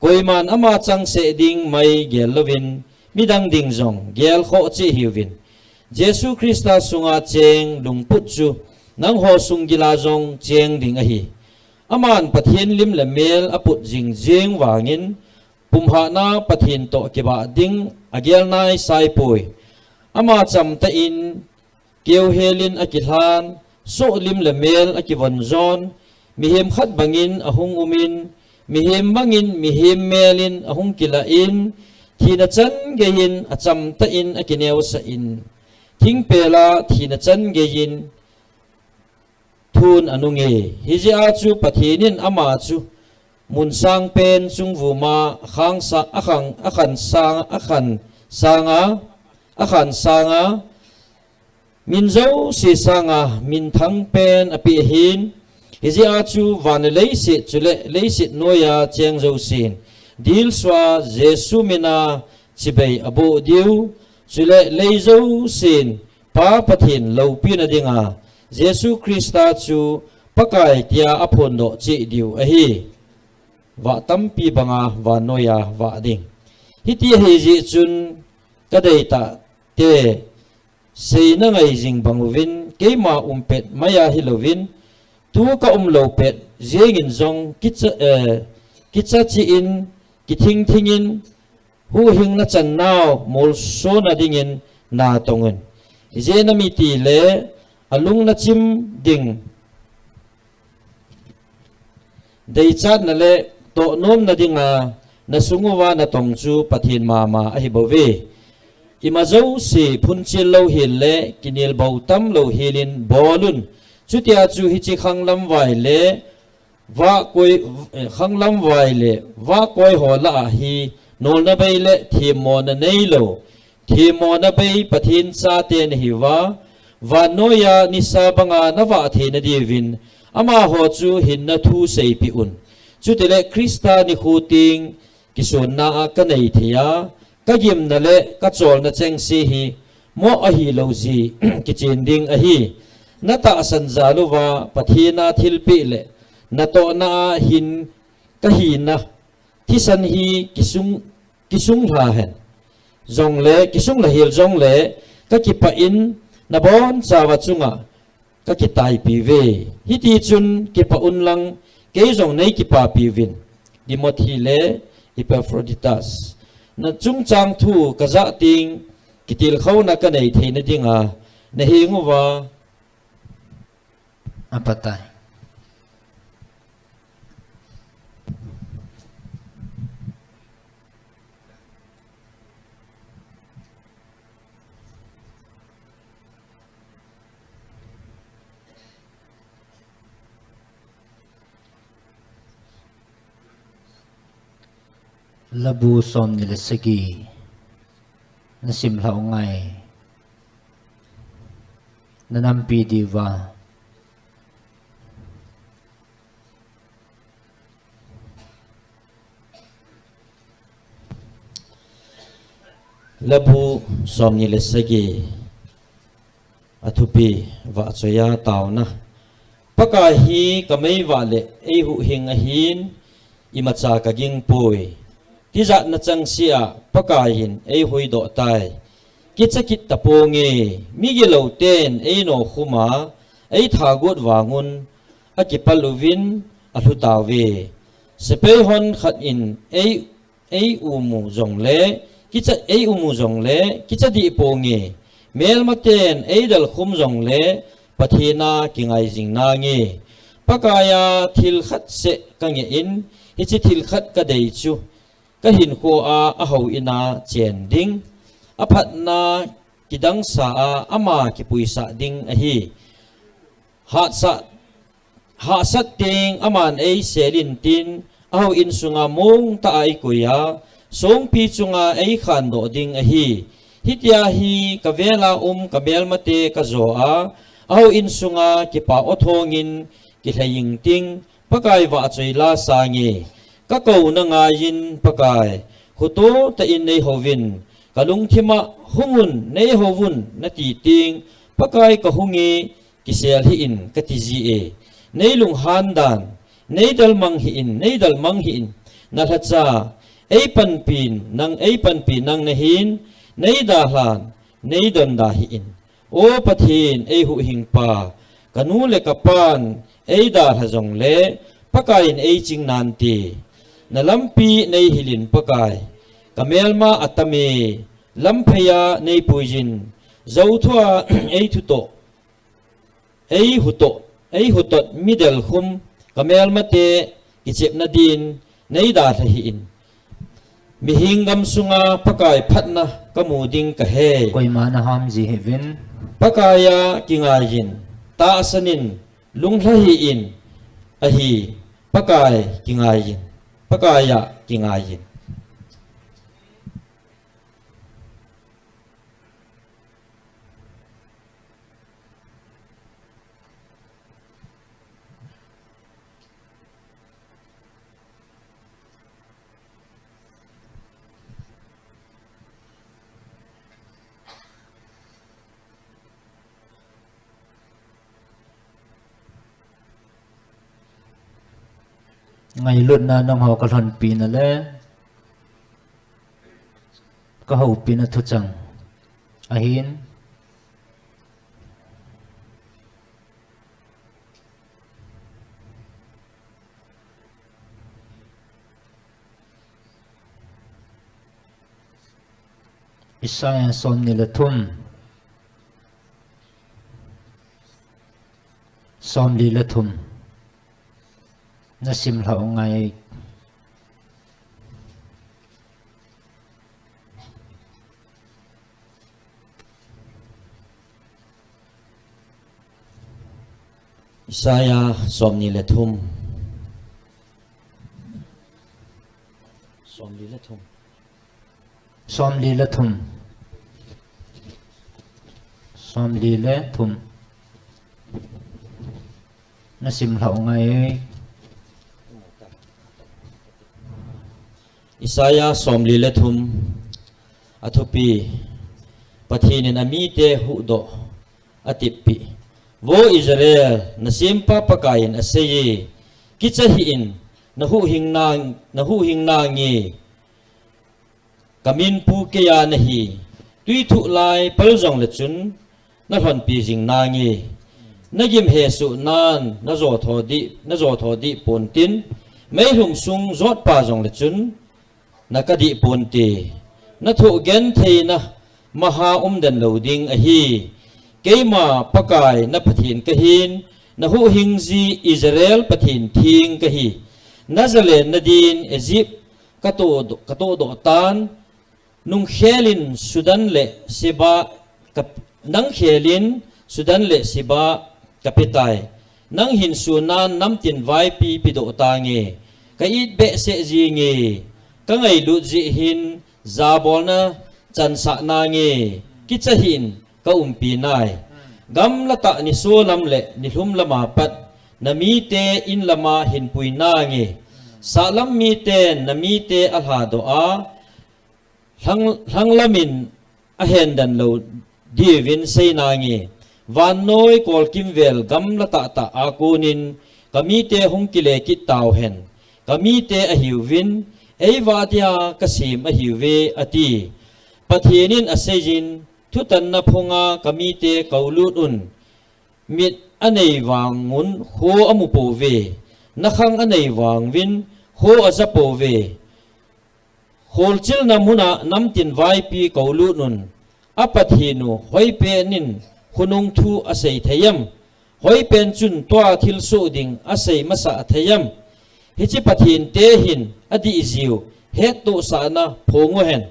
Koiman ama changseh ding mai gel louvin, midang ding jong gelkhoh cheh hiuvin. Jesu Christa sunga cheng lungput chu nangho sunggila jong cheng ding ahi. Aman Pathen lim le mel aput jingjing vangin, pumhahna Pathen toh kibah ding agel naisaipoi. Ama chamtah in keuhelin akilhan, sohlim le mel akivon jon, mihem khat bangin ahung umin, mihem bangin mihem melin ahung kilah in, thina chan geiyin achamtah in akineosah in, thingpela thina chan geiyin thun anunge. Hijeh a chu Pathen in ama chu mun sangpen chungvuma akhang sa-, akhang, akhan sang, akhan sanga, akhan sanga, min jouse sanga minthang pen apeh ahin, hijeh a chu van le leiset chule leiset noiya cheng jousen dilsua Jesu mina chibai aboh diu, chule lei jousen Pa Pathen loupina dinga Jesu Christa chu Pakai tia aphondoh cheh diu ahi. Vah tampi banga vannoiya vah ding. Hiti ahi jeh chun kadeitah te, seina ngai jing bang uvin, keima um pet maiya hilouvin, tu ka um lou pet jengin jong kicha, eh, kicha cheh in, kithing thingin, huhhingna channau molsona dingin natong un. Ijeh inem itile, alung nachim ding, deichatna le tohnomna dinga nasung uva natong chu Pathen mama ahi bouve. Ima jouse phunchil louhel le kinelbou tam louhel in bol un. Chutia chu hiche khanglam vai le vahkoi, eh, khanglam vai le vahkoi ho lah a hi nolna bei le themmona neilou, themmona bei Pathen chate nahiuva, vannoiya nisa banga navah theina diuvin, amaho chu hinna thu seipeh un. Chutile Christa nikho teng kisonna a kanei thei a, kagimna le kacholna chengse hi moh ahilou jeh kichen ding ahi. Natahsan jal uva Pathen a thilpeh le natohna a hin kahina thisan hi kisung, kisung lha hen. Jongle, kisung lha hel jongle, kakipah in nabonchauva chunga kakitaipi uve. Hitichun kipah un lang, kei jong neikipapi uvin. Timothy le Epaphroditus. Nachungchang thu kajah teng, kitilkhouna kanei theina dinga, naheng uva, apatai. Labu somni le sagi. Nasim lhau ngai. Nanampi diuva. Labu somni le sagi. Athupi, vahchoiya taona. Pakai hi kameivah le eihuhhing ahin, imacha kagingpoi. Tijatna chengse a Pakai in eihuhdoh tai. Kicha kit taponge, migilou ten einokhum a eithagot vangun, akipal uvin alhu tauve. Sepai hon khat in ei, ei umu jongle, kicha, ei umu jongle, kicha dih ponge. Melmaten eidalkhum jongle, Pathen a kingai jing nange. Pakai a thil khat seh kange in, hiche thil khat kadei chu kahinkho a ahou in a chen ding. Aphatna kidangsa a ama kipuisah ding ahi. Hahsat, hahsat teng aman eisel intin, ahou in sunga mongtah a eikoi a, songpi chunga eikhandoh ding ahi. Hitia hi kavela um kamelmate kajo a, ahou in sunga kipa o thongin kilhei ingting, Pakai vahchoi la sange. Kakouna ngaiyin Pakai, khuto tah in neihouvin, kalungthim a hungun neihouvun nati teng, Pakai kahunge, kisel hih in kati jie. Neilunghan dan, neidalmang hih in, neidalmang hih in, nalhacha, eipanpin, nang eipanpi nang nahin, neidalhan, neidonda hih in. O Pathen, eihuhhingpa, kanu le kapan eidalha jongle, Pakai in eiching nante. Nalampi neihil in Pakai, kamelma atame, lamphei a neipuiyin, jou thua eithutoh, eihutoh, eihutot midelkhum, kamelmate kichepna din, neidalha hih in. Mihing gamsunga Pakai phatna kamu ding kahe. Koima naham ji hih uvin. Pakai a kingaiyin, tahsan in, lunglha hih in, ahi, Pakai kingaiyin, Pakai a kingaiyin. Ngailutna nangho kalhonpina le kahoupina thuchang ahin. Isaiah somni le thum, somli le thum. Nasim lhah u ngai. Isaiah somni le thum. Somli le thum. Somli le thum. Somli le thum. Nasim lhah u ngai. Isaiah somli le thum. Athupi. Pathen in amite huhdoh atipi. Vo Israel, nasempa Pakai in aseiye, kicha hih in, nahuhhing nang, nahuhhing nange. Kamin pu keiya nahi, tui thuh lai pal jongle chun, nalhonpi jing nange. Nagim hesoh nan, najo tho dih, najo tho dih pontin, meilhum sung jotpa jongle chun, nakadih ponte. Nathoh gentheina maha umden lou ding ahi. Keima Pakai na Pathen kahin, nahuhhing ji Israel Pathen theng kahi. Najalenna din Egypt katoh, katohdoh tan, nungkhelin Sudan le Seba ka, nangkhelin Sudan le Seba kapetai. Nanghin sunan namtin vaipi pedoh tange. Ka-it behseh jinge. Kangailut jeh hin jabolna chansah nange. Kicha hih in, kaumpi nai. Gamla tah nisolam le nilhum lama pat, namite inlama hinpui nange. Sahlam miten namite alhadoh a, lhang, lhanglamin ahendan lou diuvin sei nange. Vannoi kolkimvel gamla tahtah a konin kamite hung kile kit tauhen. Kamite ahiuvin, eivah dia kasem ahiuve, ati. Pathen in aseijin, thutanna phunga kamite koulut un. Mit anei vangun kho amupouve. Nakhang anei vanguvin kho ajapouve. Kholchilna muna namtin vaipi koulut un. Apathen u hoipen in khonung thu asei thei em? Hoipen chun tua thilsoh ding asei masa thei em? Hiche Pathen te hin adih jiu hettohsahna phong uhen.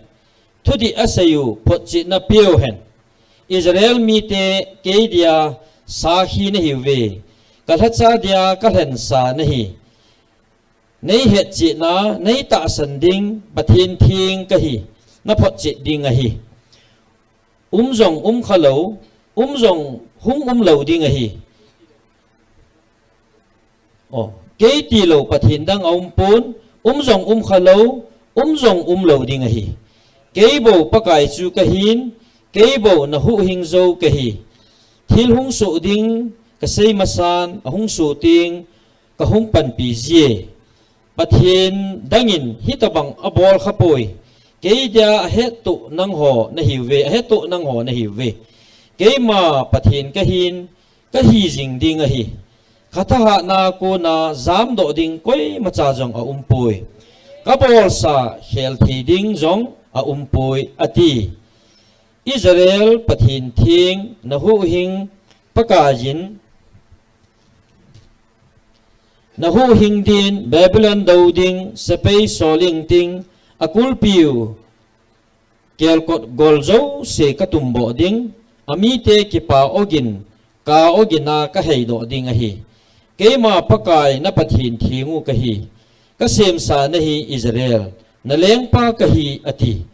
Thudih aseiu photchetna peuhen. Israel mite keidia sakhi nahiuve. Kalhacha dia kalhensa nahi. Neihetchetna, neitahsan ding Pathen theng kahi, naphotchet ding ahi. Um jong umkhalou, um jong hung umlou ding ahi. O, kei tilou Pathen dang aumpon, um jong umkhalou, um jong umlou ding ahi. Keibou Pakai chu kahin, keibou nahuhhing jou kahi. Thil hungsoh ding kasei masan, ahungsoh teng, kahung panpi jie. Pathen dangin hitobang abolkhapoi. Keidia ahettoh nangho nahiuve, ahettoh nangho nahiuve. Keima Pathen kahin, kahijing ding ahi. Kathahatna kona jamdoh ding koimacha jong aumpoi. Kabolsa khelthei ding jong aumpoi, ati. Israel Pathen theng nahuhhing Pakaiyin, nahuhhing din Babylon dou ding sepai soling ting akulpiu kelkot gol jouse katumboh ding, amite kipa ogin, ka ogina kaheidoh ding ahi. Keima Pakai na Pathen thengu kahi. Kasemsa nahi Israel, nalengpa kahi, ati.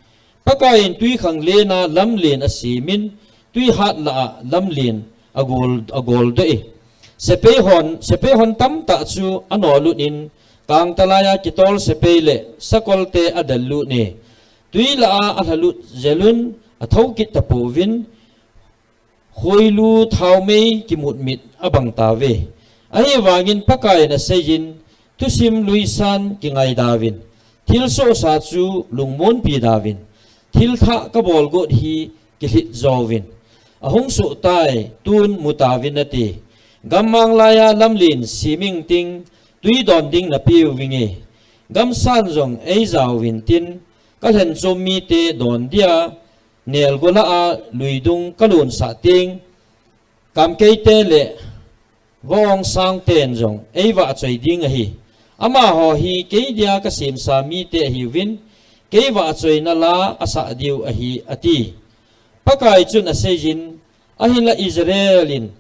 Pakaiyin twikhanglen a lamlen asemin, twihat lah a lamlen agol, agoldoh e. Sepai hon, sepai hon tamtah chu anolutin, kangtalaiya kitol sepai le sakolte adellut e. Twi lah a alhalut jelun athoukit tapouvin, khoilu thaomei kimutmit abangtauve. Ahivangin Pakaiyin aseiyin, Thusim luisan kingaidauvin, thilsohsa chu lungmonpi dauvin, thilthah kabol got hi kilhit jouvin, ahung sohtai, tun mutauvin ati. Gammang laiya lamlen seming ting, tui don ding napeuvinge. Gamsan jong eijauvin tin, kalhenchom mite don dia, nelgo lah a luidung kalonsah teng, kamkeite le vaongsang ten jong eivahchoi ding ahi. Amaho hi kei dia kasemsa mite ahiuvin, kei vahchoina la asah diu ahi, ati. Pakai chun aseijin, ahinla Israel in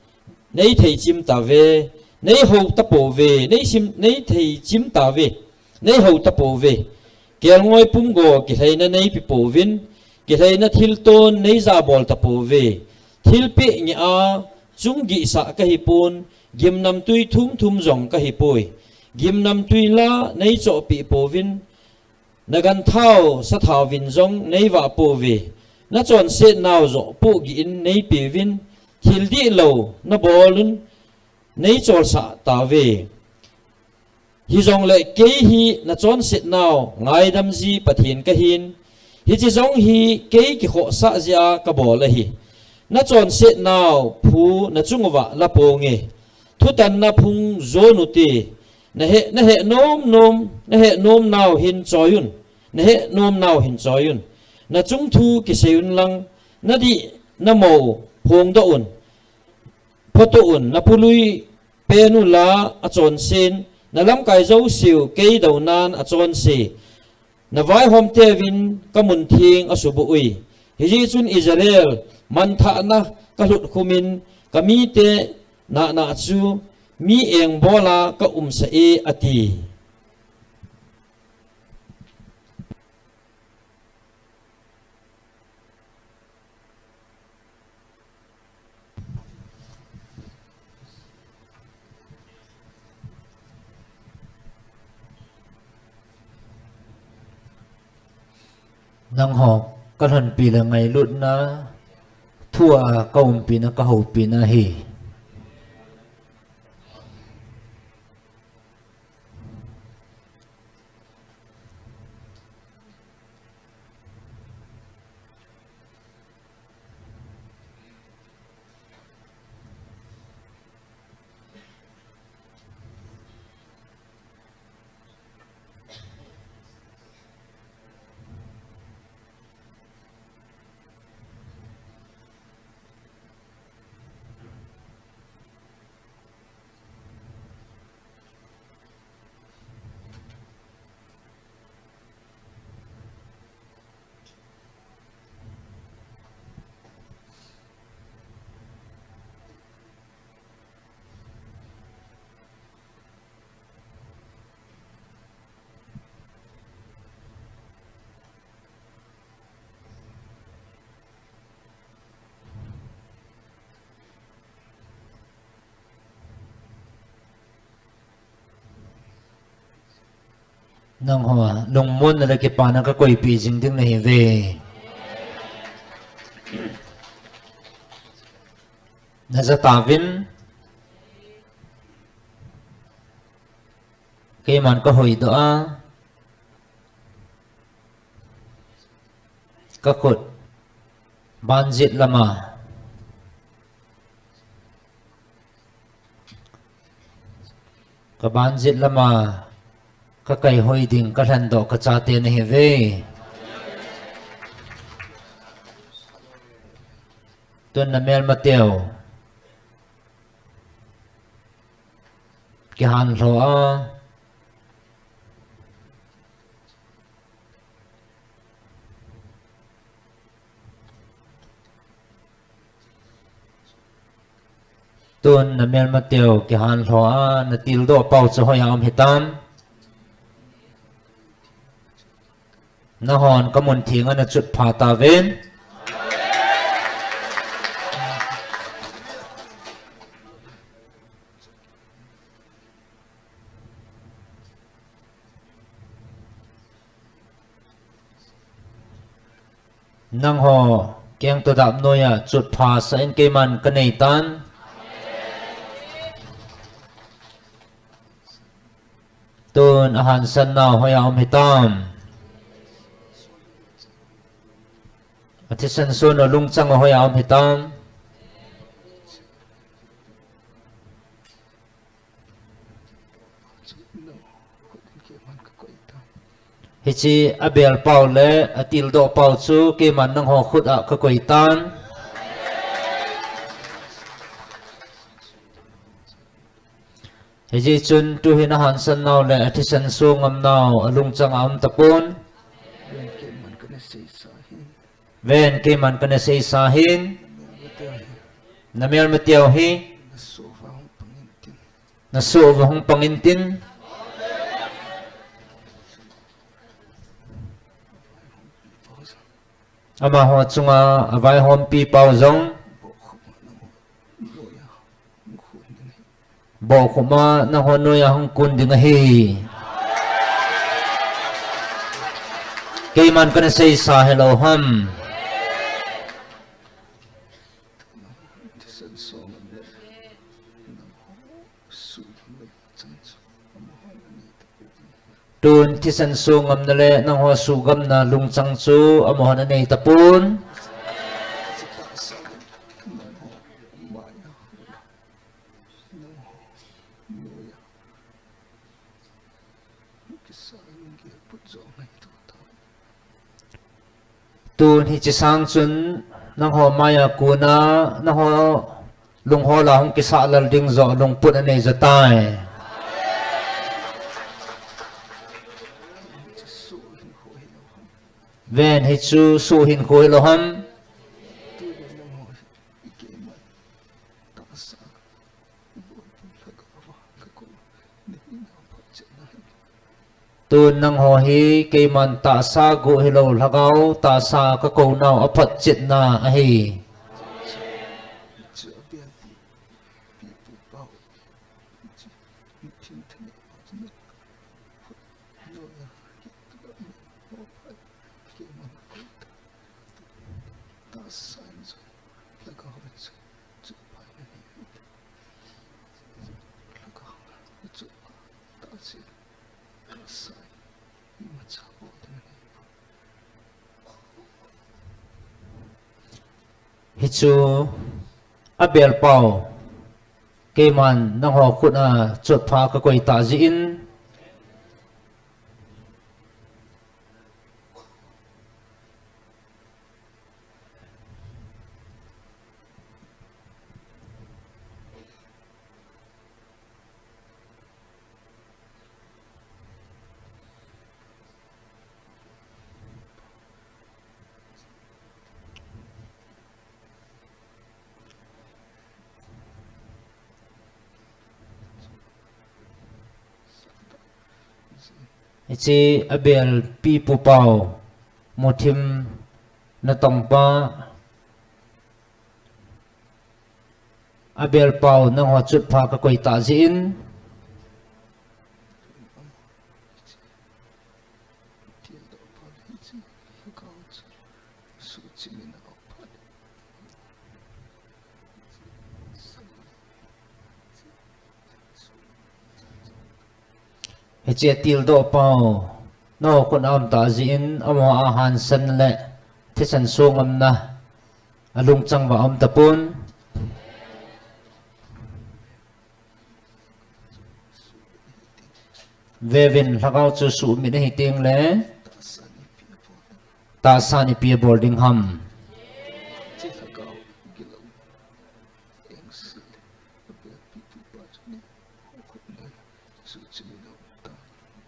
neitheichim tauve, neihou tapouve, neisim, neitheichim tauve, neihou tapouve. Kelngoi pumgo kilheina neipepouvin, kilheina thilton neijabol tapouve. Thilpeh ngeh a chung gihsah kahipon, gimnamtui thumthum jong kahipoi. Gimnamtui la neichohpeh pouvin, naganthao sathaovin jong neivah pouve. Nachonsetnau joh pohgih in neipeuvin, thil dihlou nabolun neicholsah tauve. Hijongle kei hi nachonsetnau ngaidamji Pathen kahin, hiche jong hi kei kikhohsah jeh a kabol ahi. Nachonsetnau phu nachung uva laponge. Thutanna phung jon ute. Nahe, nahe nom nom, nahe nomnau hin choiyun. Nahe nomnau hin choiyun. Nachung thu kiseiyun lang, nadih namou phongdoh un. Photo un, napului pen ula achonsen, nalamkai jouseu kei dounan achonse. Navaihomteuvin kamun theng asuboh ui. Hijeh chun Israel, manthahna kalhutkhumin, kamite nahnah chu mi engbola kaumsah e, ati. Nangho kalhonpi le ngailutna, thua kaumpina, kahoupina ahi. Nangho lungmonna le kipana kakoipeh jing ding nahiuve. Najah tauvin, keiman kahoidoh a, kakhut banjet lama, kabanjet lama kakaihoi ding kalhendoh kachate nahiuve. Tun namelmateu kihanlhou a, tun namelmateu kihanlhou a, natildoh pau chu hoiya um hitam? Nanghon kamun thenga nachutpha tauvin. Nangho kengto dap noiya chutphasah in, keiman kaneitan. Tun ahansan nau hoiya um hitam? Athisan sung u lungchang u hoiya um hitam? Hiche abel pau le atildoh pau chu keiman nangho khut a kakoi tan. Hijeh chun tuhin ahansan nau le athisan sung ngam nau alungchang a um tapon. Ven, keiman kana seisa hin. Namel mateu hi. Nasoh uva hung pang intin. Amaho chunga avaihompi pau jong. Bohkhum a nangho noiya hung kun ding ahi. Keiman kana seisa hilou ham? Tun thisan sung ngamna le nangho suhgamna lungchang chu amahon anei tapon. Tun hiche sang chun nangho maiya kona, nangho lunghola hung kisah lal ding joh lungput anei jotai. Ven, hichu suh hinkho hilou ham? Tun nangho hi keiman tahsa guh hilou, lhagao tahsa kakou nau aphotchetna ahi. Hichu abel pau keiman nangho khut a chotpha kakoi tah jeh in. Hiche abel pipu pau, muthim natong pa, abel pau nangho chotpha kakoi tah jeh in. Hiche atildoh pau, nangho khut a um tah jeh in, amaho ahansan le thisan sung ngamna alungchang uva um tapon. Vevin, lhagao chu suhmit ahi tengle tahsa in ipi abol ding ham?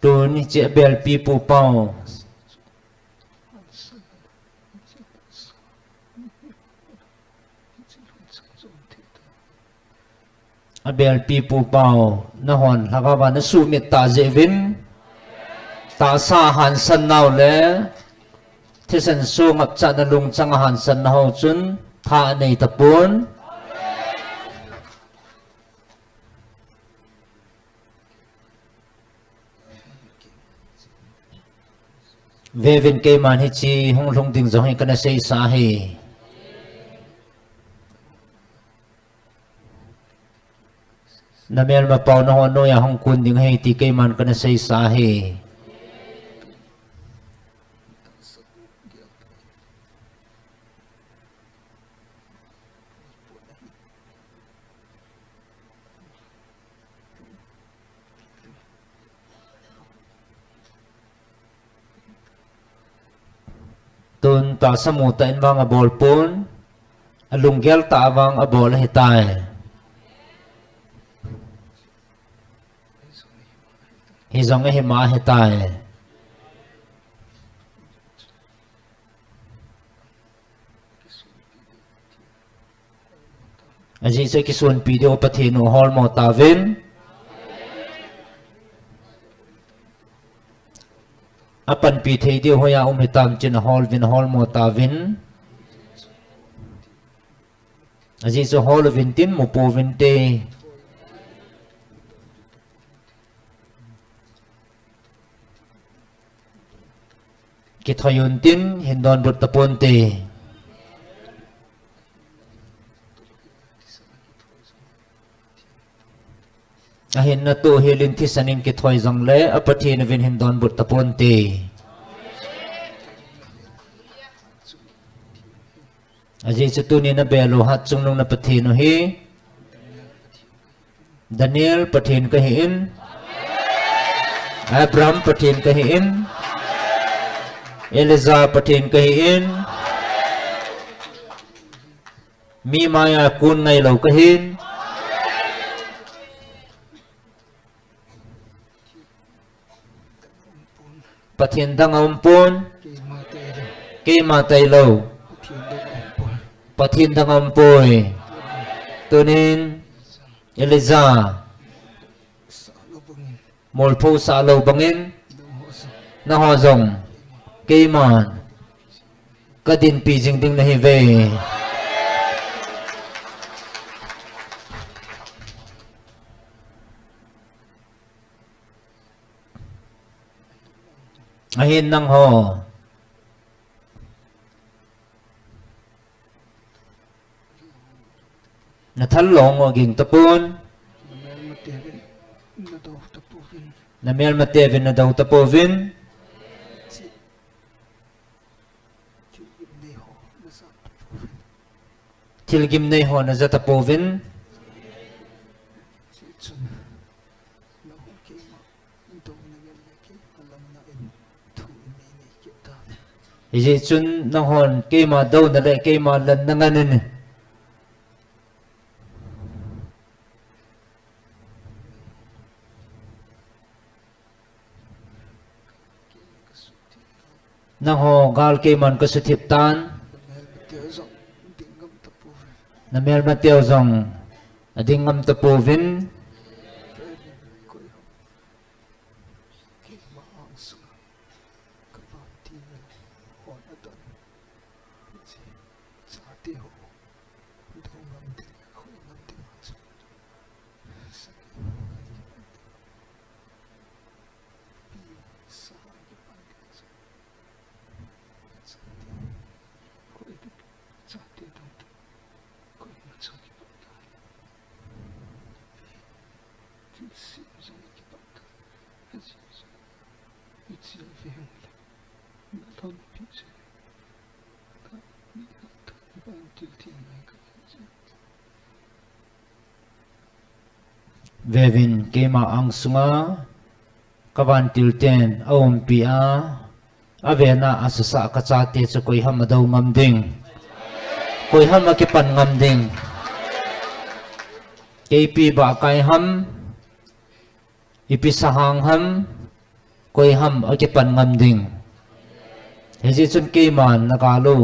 Tuni hiche abel pipu pau, abel pipu pau, nahon lhagao va nasuhmit tah jeh uvin, tahsa ahansan nau le thisan sung ngapchatna lungchang ahansan nau chun tha anei tapon. Vevin, keiman hiche hung lhung ding jong hi kana seisa ahi. Na melmapau nahon noiya hung kun ding ahi ti keiman kana seisa ahi. Tun tahsa mu tah in vang abol pon, alunggel tah a vang abol ahitai. Hijong ahima ahitai. Ajeh chu akisunpi diu Pathen u holmo tauvin. Apanpi thei diu hoiya um hitam tin ahol uvin, aholmo tauvin. Ajeh chu hol uvin tin, mu pouvin te. Kithoi un tin, hin donbut tapon te. Ahinna toh hel in thisan in kithoi jongle, a Pathen uvin hin donbut tapon te. Ajeh chu tunin abel u Hatchungnung na Pathen u hi Daniel Pathen kahin, Abraham Pathen kahin, Elijah Pathen kahin, mi maiya kun ngailou kahin. Pathen dang aumpon. Keima tailou. Pathen dang aumpoi. Tunin Elijah molpho sah lou bangin, nangho jong keiman kadinpi jing ding nahiuve. Ahin nangho nathal long u aging tapon. Namelmate uvin nadou tapouvin. Thilgim neiho naja tapouvin. Hijeh chun nanghon keima douna le keima lanna ngan in. Nangho gal keiman kasuthip tan. Namelmateu jong ading ngam tapouvin. Veuvin, keima angsunga kavantil ten aumpi a, avena asasa kachate chu koiham adou ngam ding, koiham akipan ngam ding. Keipi bahkai ham, ipi sahang ham, koiham akipan ngam ding. Hijeh chun keiman nagal u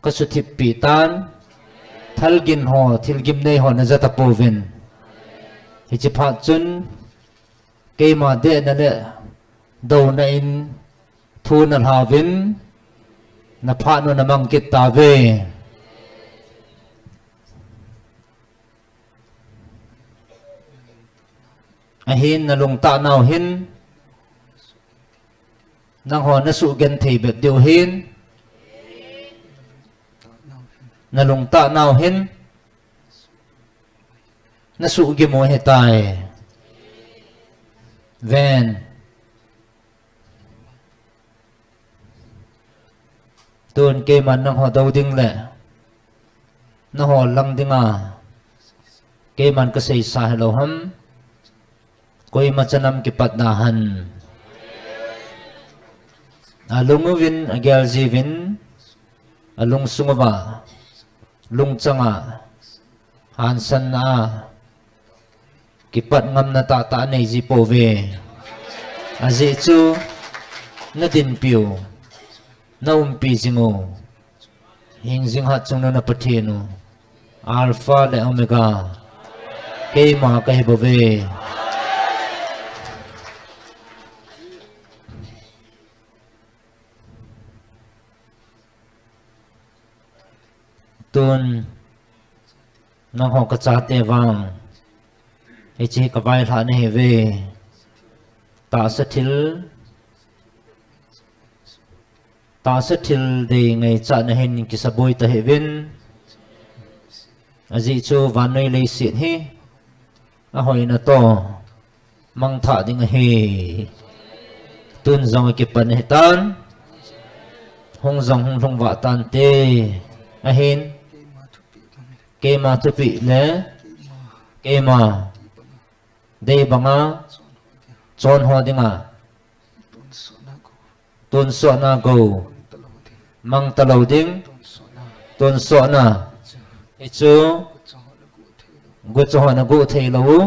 kasuthippi tan. Thalgin ho, thilgim nei ho naja tapouvin. Hiche phat chun keima dehna le douna in thu nalhauvin, naphat u namang kit tauve. Ahin nalungtah nau hin, nangho nasuhgenthei bep diu hin, nalungtah nau hin, nasuhgim u ahitai. Ven. Tun keiman nangho dou ding le nangho lang dinga keiman kaseisa hilou ham. Koima chanam kipat da hen. Alung uvin, agel jiuvin, alungsung uva, lungchang a, hansanna a, kipat ngamna tahtah anei ji pouve. Ajeh chu, nadinpiu, naumpi jing u, hingjing hatchungnung na Pathen u, Alpha le Omega, keima kahi bouve. Tun, nangho kachate vang, hiche kavailhah nahiuve. Tahsa thil, tahsa thil dei ngaichat nahin kisaboi tahih uvin. Ajeh chu vannoi leiset hi ahoina toh mangthah ding ahi. Tun jong akipan ahitan, hung jong hung lhung vah tante. Ahin, keima thupeh le keima dei banga chonho dinga tonsotna gou mang talou ding, tonsotna, hichu guchu hon aguh theilou u,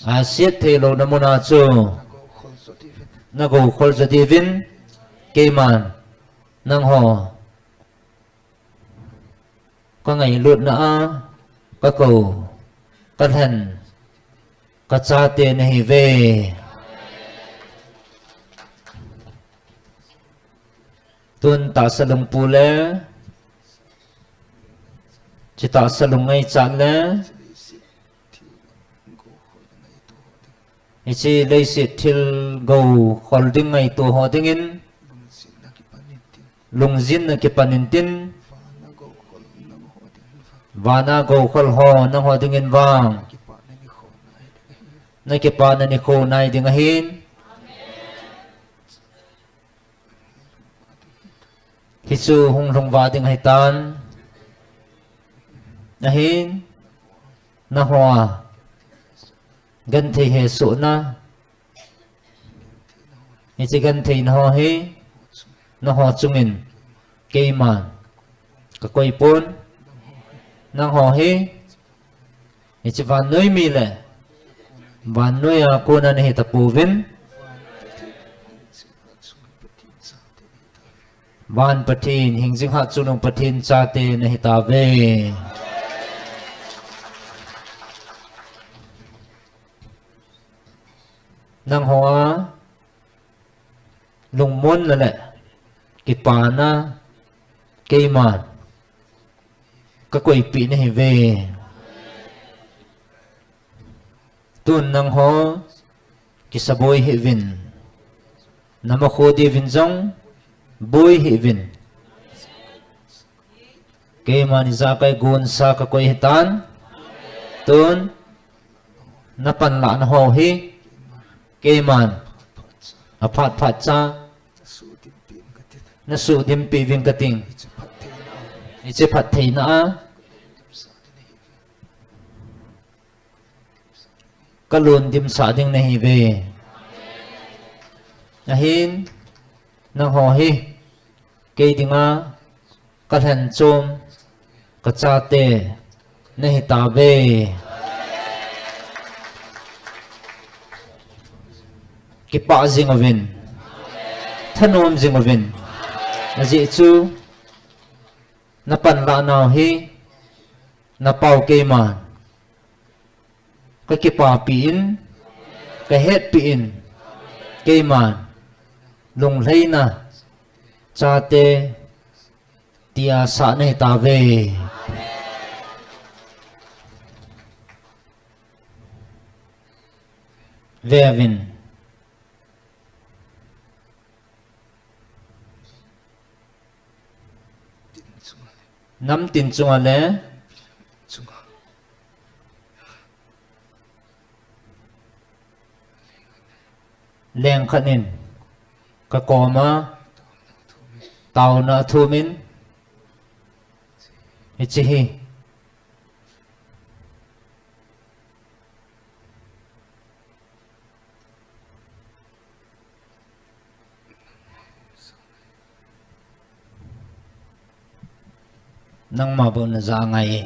aset theilouna muna chu nagou khol jo diuvin, keiman nangho kangailutna a kakou, kalhen, kachate nahiuve. Tun tahsa lungpu le, hiche tahsa lungngaichat le, hiche leiset thil gou khol ding ngaito ho dingin, lungjinna kipan intin, vana gou khol ho nangho dingin vang nakipana nikho nai ding ahin. Hichu hung lhung vah ding ahitan. Ahin, nangho a genthei hesohna, hiche gentheina ho hi nangho chungin keiman kakoi pon. Nangho hi hiche vannoi mi le vannoiya kona nahitapouvin, van Pathen, hingjing hatchungnung Pathen chate nahitauve. Nangho a lungmonna le kipana keiman kakoipeh nahiuve. Tun nangho kisaboi hih uvin, namakho diuvin jong boi hih uvin. Keiman ijakai gonsa kakoi ahitan. Tun napanlahna ho hi keiman aphat phatcha nasuhdimpeh uving kating. Hiche phattheina a kalun dimsah ding nahiuve. Ahin, nangho hi kei dinga kalhenchom, kachate nahitauve. Kipah jing uvin, thanom jing uvin. Ajeh chu napanlah nau hi napau keiman kakipapi in, kahetpi in, keiman lunglhaina chate tia sah nahitauve. Veuvin. Namtin chunga le, leng khat in kakoma taona athumin, hiche hi nangma bou naja ngai e.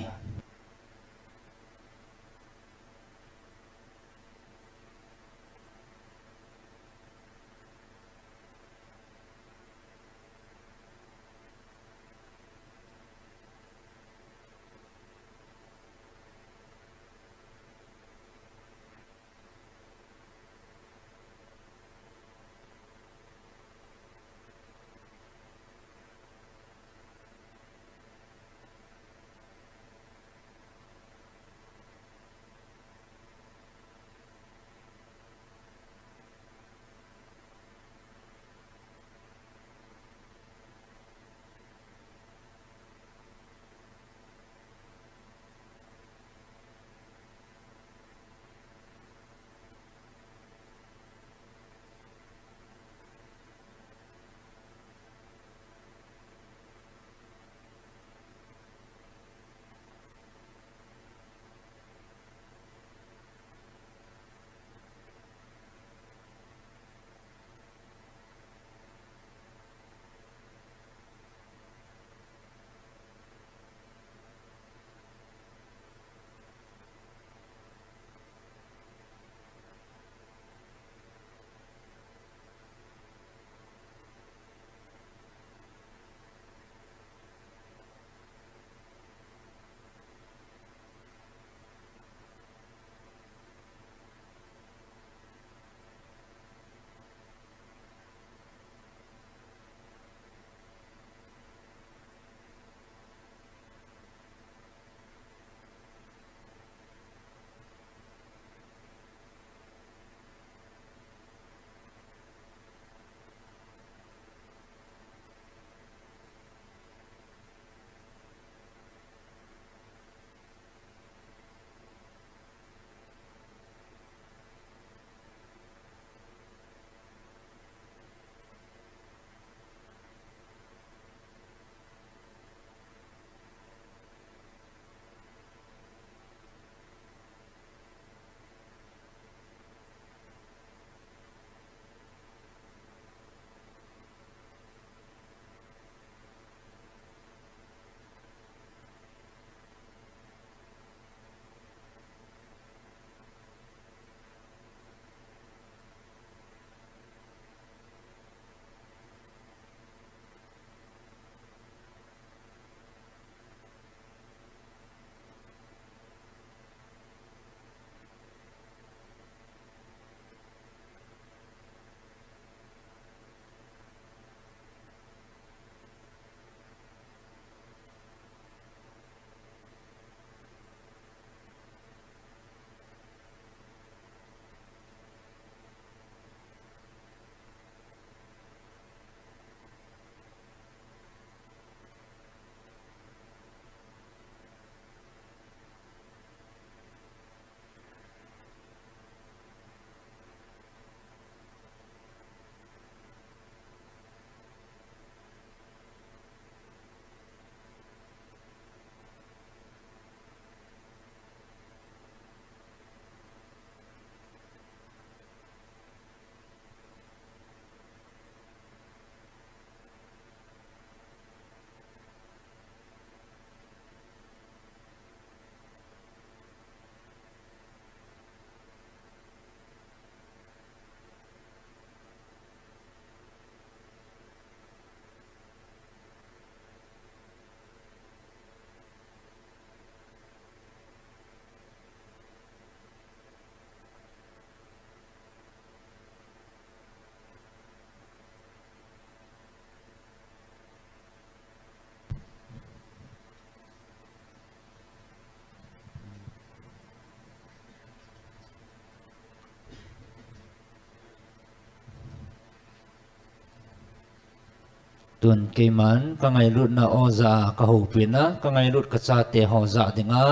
Tun keiman kangailutna o jah a kahoupina, kangailut kachate ho jah dinga,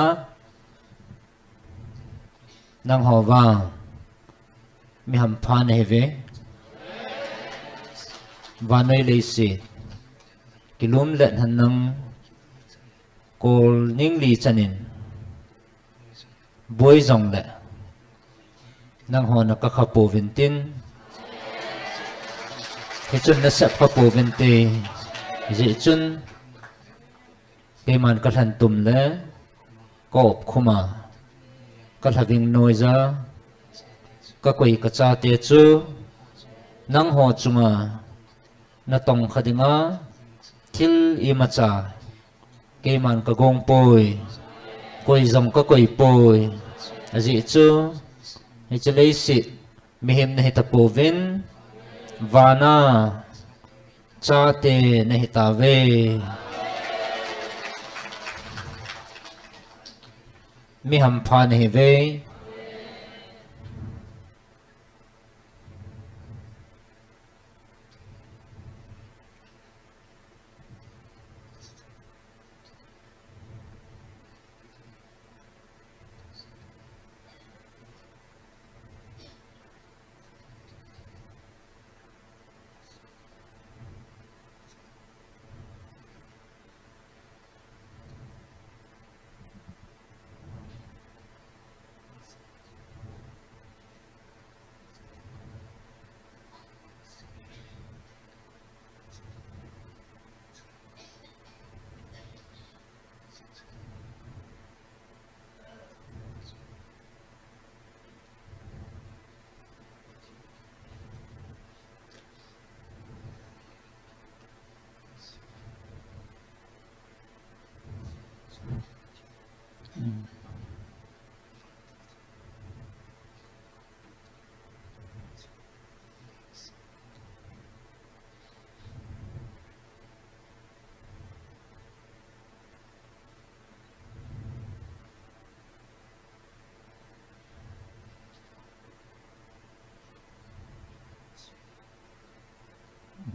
nangho vang mi hampha nahiuve. Vannoi leiset kilum le hannang kol ningli chanin boi jongle nangho nakakha pouvin tin, hichun nasep kha pouvin te, hijeh chun keiman kalhan tum le kaop khuma kalhaving noiya kakoi kachate chu nangho chunga natong kha dinga thil imacha keiman kagong poi, koi jong kakoi poi. Ajeh chu hiche leiset mihem nahita pouvin, vana chate nahitauve. Mi hampha nahiuve.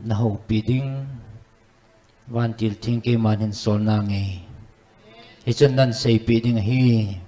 Nahoupi ding, vantil theng keiman hin sol nange. Hichun nahin seipeh ding ahi.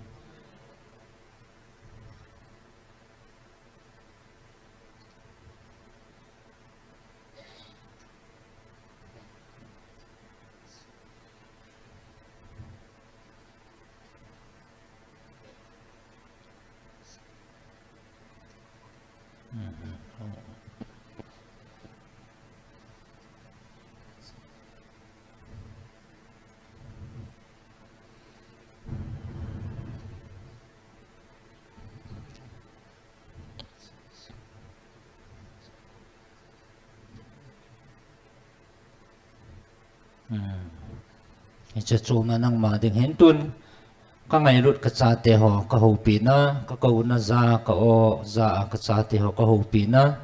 Hiche chu nangma ding hin tun, kangailut kachate ho kahoupi na, kakouna ja, ka-o ja a kachate ho kahoupi na.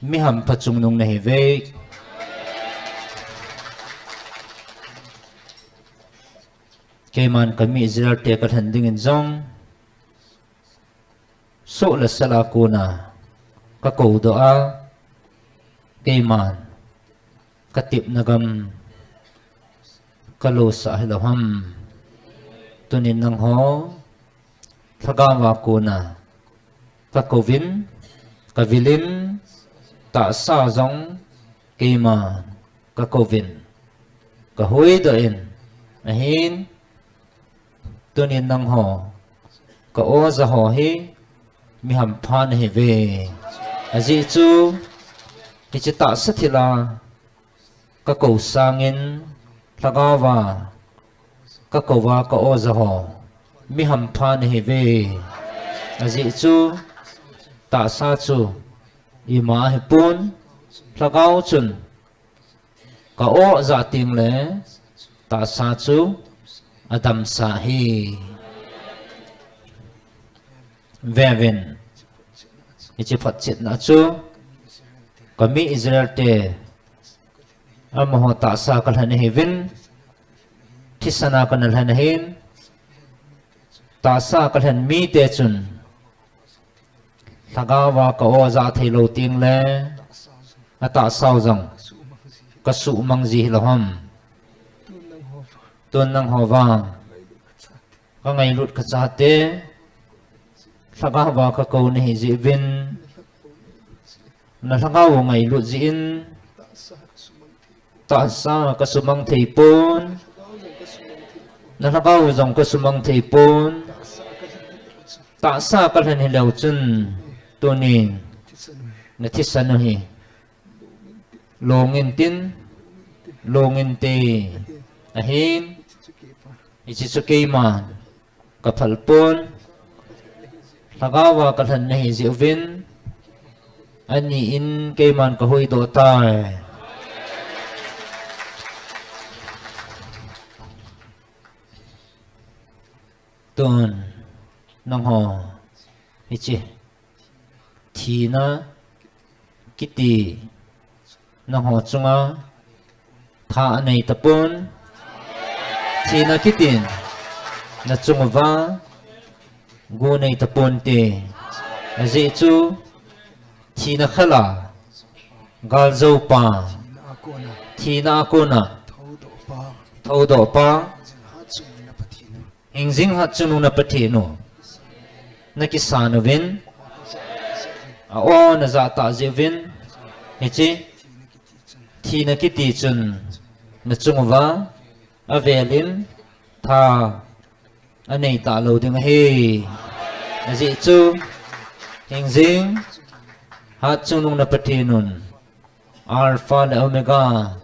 Mi hampha chungnung nahiuve. Keiman kami Israel te kalhen dingin jong, soh le sal a kona kakoudoh a, keiman katepna gam kalosah hilou ham. Tunin nangho lhagao a kona kakouvin, kavilin, tahsa jong keiman kakouvin, kahuhdoh in, ahin, tunin nangho ka-o ja ho hi mi hampha nahiuve. Ajeh chu hiche tahsa thil a kakou sangin lhagao a kakouva ka-o ja ho mi hampha nahiuve. Ajeh chu tahsa chu ima ahipon, lhagao chun ka-o ja tengle tahsa chu adamsa ahi. Veuvin, hiche photchetna chu kami Israel te amaho tahsa kalhen ahiuvin, thisan a kana lhen ahin, tahsa kalhen mite chun lhagao a ka-o ja theilou tengle atahsau jong kasuhmang ji hilou ham. Tun nangho vang kangailut kachate lhagao a kakou nahi jeh uvin, Na lhagao ngailut jeh in tahsa kasumang thei pon. Na lhagao jong kasumang thei pon. Tahsa kalhen hileu chun tunin na thisan u hi. Lungin tin, lungin te. Ahin, hiche chu keiman kaphal pon. Lhagao a kalhen nahi jeh uvin, ani in keiman kahuhdoh tai. Tun, nangho, hiche, thina kiti, nangho chunga tha anei tapon, thina kitin, nachung uva gu anei tapon te, ajeh chu, thina khel a, galjou pa, thina a kona, thoudoh pa, hingjing hatchungnung na Pathen u, nakisan uvin, a-o najah tah jeh uvin, hiche, thina kiti chun, nachung uva, avel in, tha, anei talou ding ahi. Ajeh chu, hingjing, hatchungnung na Pathen un, Alpha le Omega,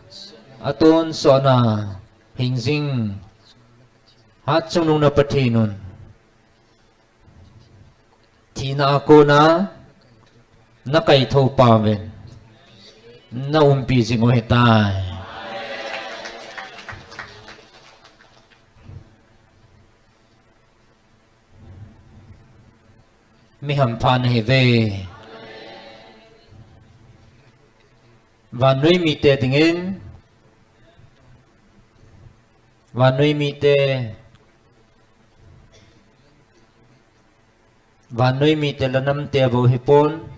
atonsotna, hingjing, hatchungnung na Pathen un, thina a kona, nakaithou pa uvin, naumpi jing u ahitai. Mi hampha nahiuve. Vannoi mite dingin, vannoi mite, vannoi mite le namte bou hipon,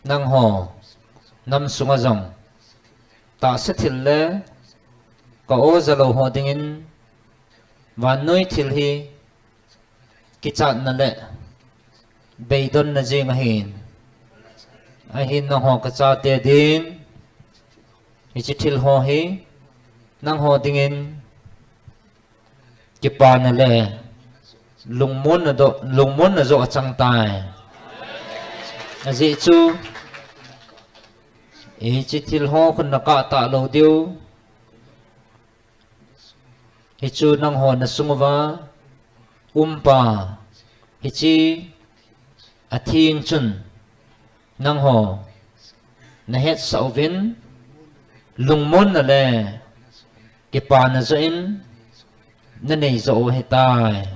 nangho, nam sunga jong, tahsa thil le, ka-o jalou ho dingin, vannoi thil hi, kichatna le, beidonna jeng ahin, ahin nangho kachate din, hiche thil ho hi, nangho dingin, kipana le, lungmonna joh, lungmonna joh achang tai. Ajeh chu, hiche thil ho khun nakah talou diu. Hichu nangho nasung uva, umpa, hiche, atheng chun, nangho, nahetsah uvin, lungmonna le, kipana joh in, nanei joh u ahitai.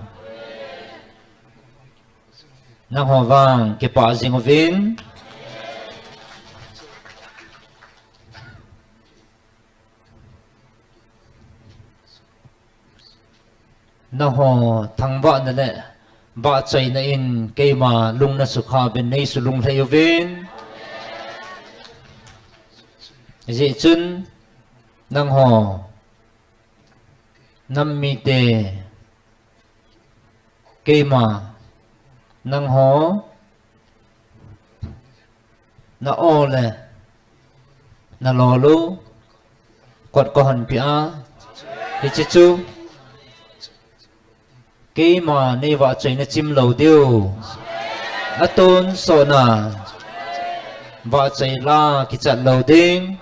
Nangho vang, kipah jing uvin. Nangho thangvahna le vahchoina in keima lung nasukha uvin, neisulunglhai uvin. Hijeh chun nangho nam mite keima nangho na-o le nalol u kot kahonpeh a, hiche chu keima neivahchoina chimlou diu, atonsotna vahchoi la kichat lou ding.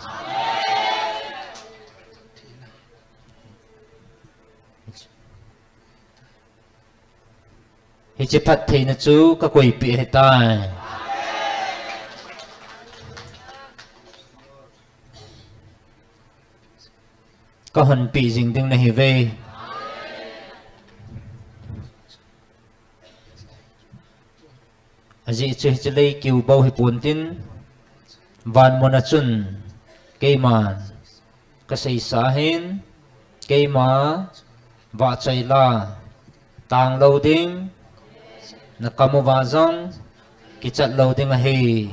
Hiche phattheina chu kakoipeh ahitai. Kahonpeh jing ding nahiuve. Ajeh chu hiche lei kiu bou hipontin, vanmuna chun keiman kaseisa ahin, keima vahchoi la tanglou ding, nakam uva jong kichat lou ding ahi.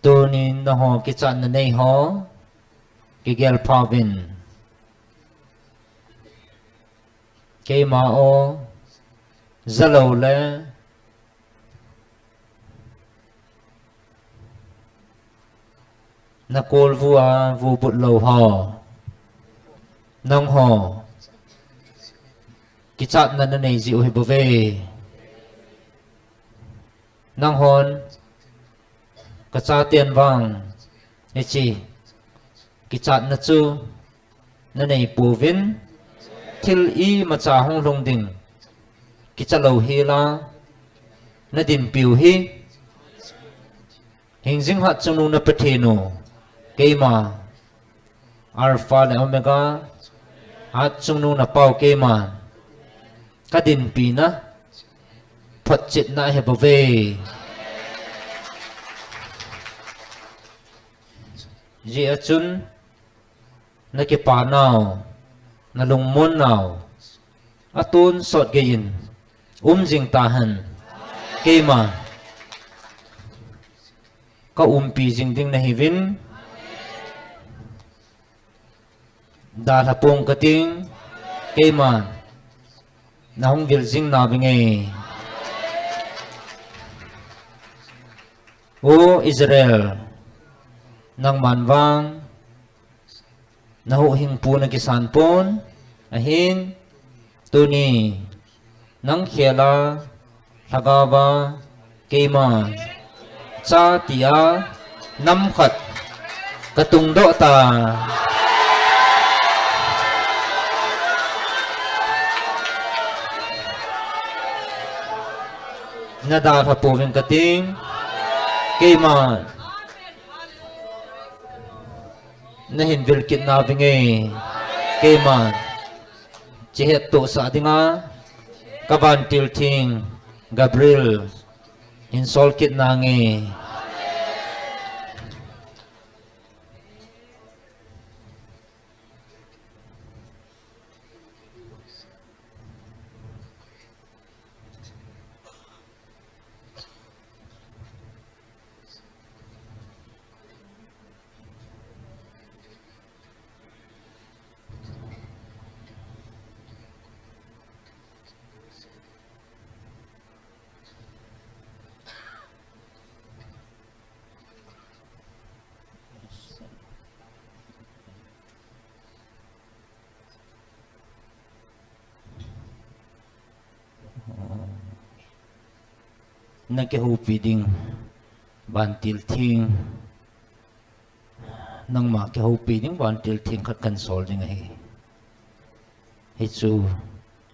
Tunin nangho kichatna neiho, kigelpha uvin. Keima o, jalou le, na kolvu a vubut lou ho. Nangho. Kichatna nanei jiu hi bouve. Nanghon, kachaten vang, hiche kichatna chu nanei pouvin, thil imacha hung lhung ding, kicha louhel a, nadinpiu hi, hingjing hatchungnung na Pathen u, keima, Alpha le Omega, hatchungnung na Pau keima, kadinpina, photchetna ahi bouve. Hijeh a chun, nakipa nau, nalungmon nau, atonsot geiyin, um jing tahen, keima, kaumpi jing ding nahiuvin, dalha pong kating, keima, nahung vil jing navinge. O Israel, nangman vang, nahuhhingpu nakisan pon, ahin, tuni, nang khel a, lhagao a, keima, cha tia, nam khat, katungdoh ta. Nadalha pouvin kating, keima, nahin vil kit navinge, keima, hiche hettohsah dinga, kavantil theng, Gabriel, hin sol kit nange. Nakihoupi ding vantil theng, nangma kihoupi ding vantil theng khat kahin sol ding ahi. Hichu,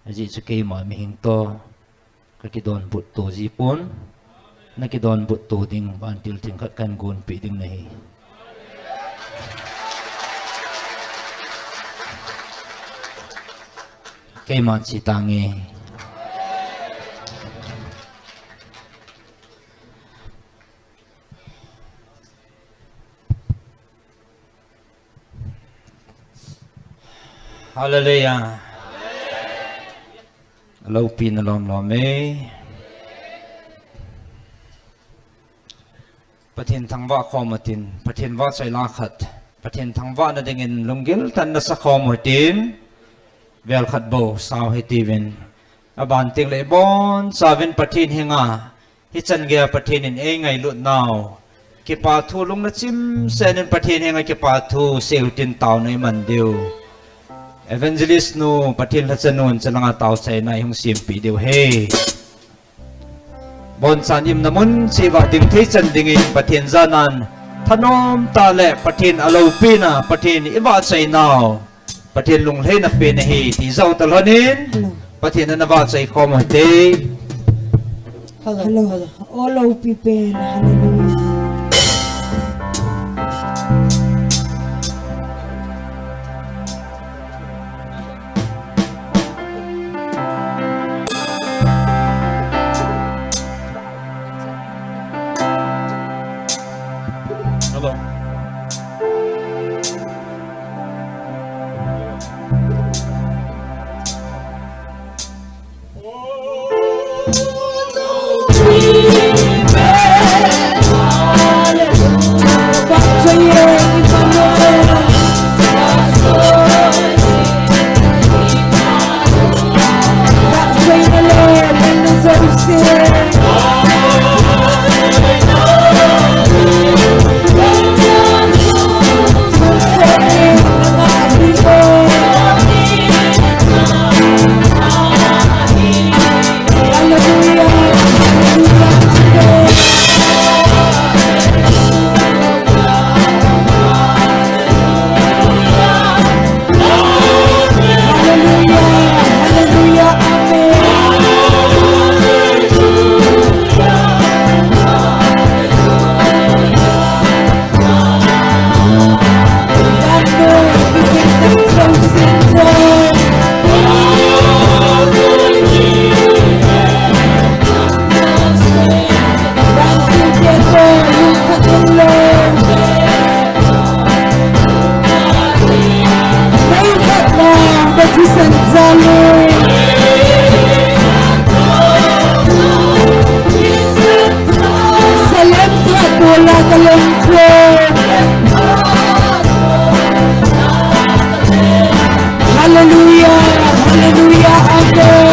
ajeh chu keima mihing toh, kakidonbut to jipon, nakidonbut to ding vantil theng khat kahin gonpeh ding nahi. Keima che tange. Hallelujah. Loupina lomlom e. Pathen thangvah khom utin, Pathen vahchoi la khat, Pathen thangvahna dingin lunggil tah in nasa khom utin, vel khat bou sao hitiuvin. Aban tengle ibonchauvin Pathen henga, hichan geiya Pathen in eingailut nau, kipa thu lungna chimsen in Pathen henga kipa thu seiyu tin taona iman diu. Evangelist nu, Pathen lhacha nun, chalanga taochaina ihung sempeh diu ahi. Bonchan imna mun cheh uva ding thei chan dingin Pathen janan thanom tah le Pathen aloupina, Pathen ivahchoi nau, Pathen lunglhaina pen ahi ti jou talhon in, Pathen in ana vahchoi khom uhite. Hello. Hello. O loupi pen. Hallelujah. Hello. Salem tha bola kalem ko. Hallelujah, hallelujah, amen.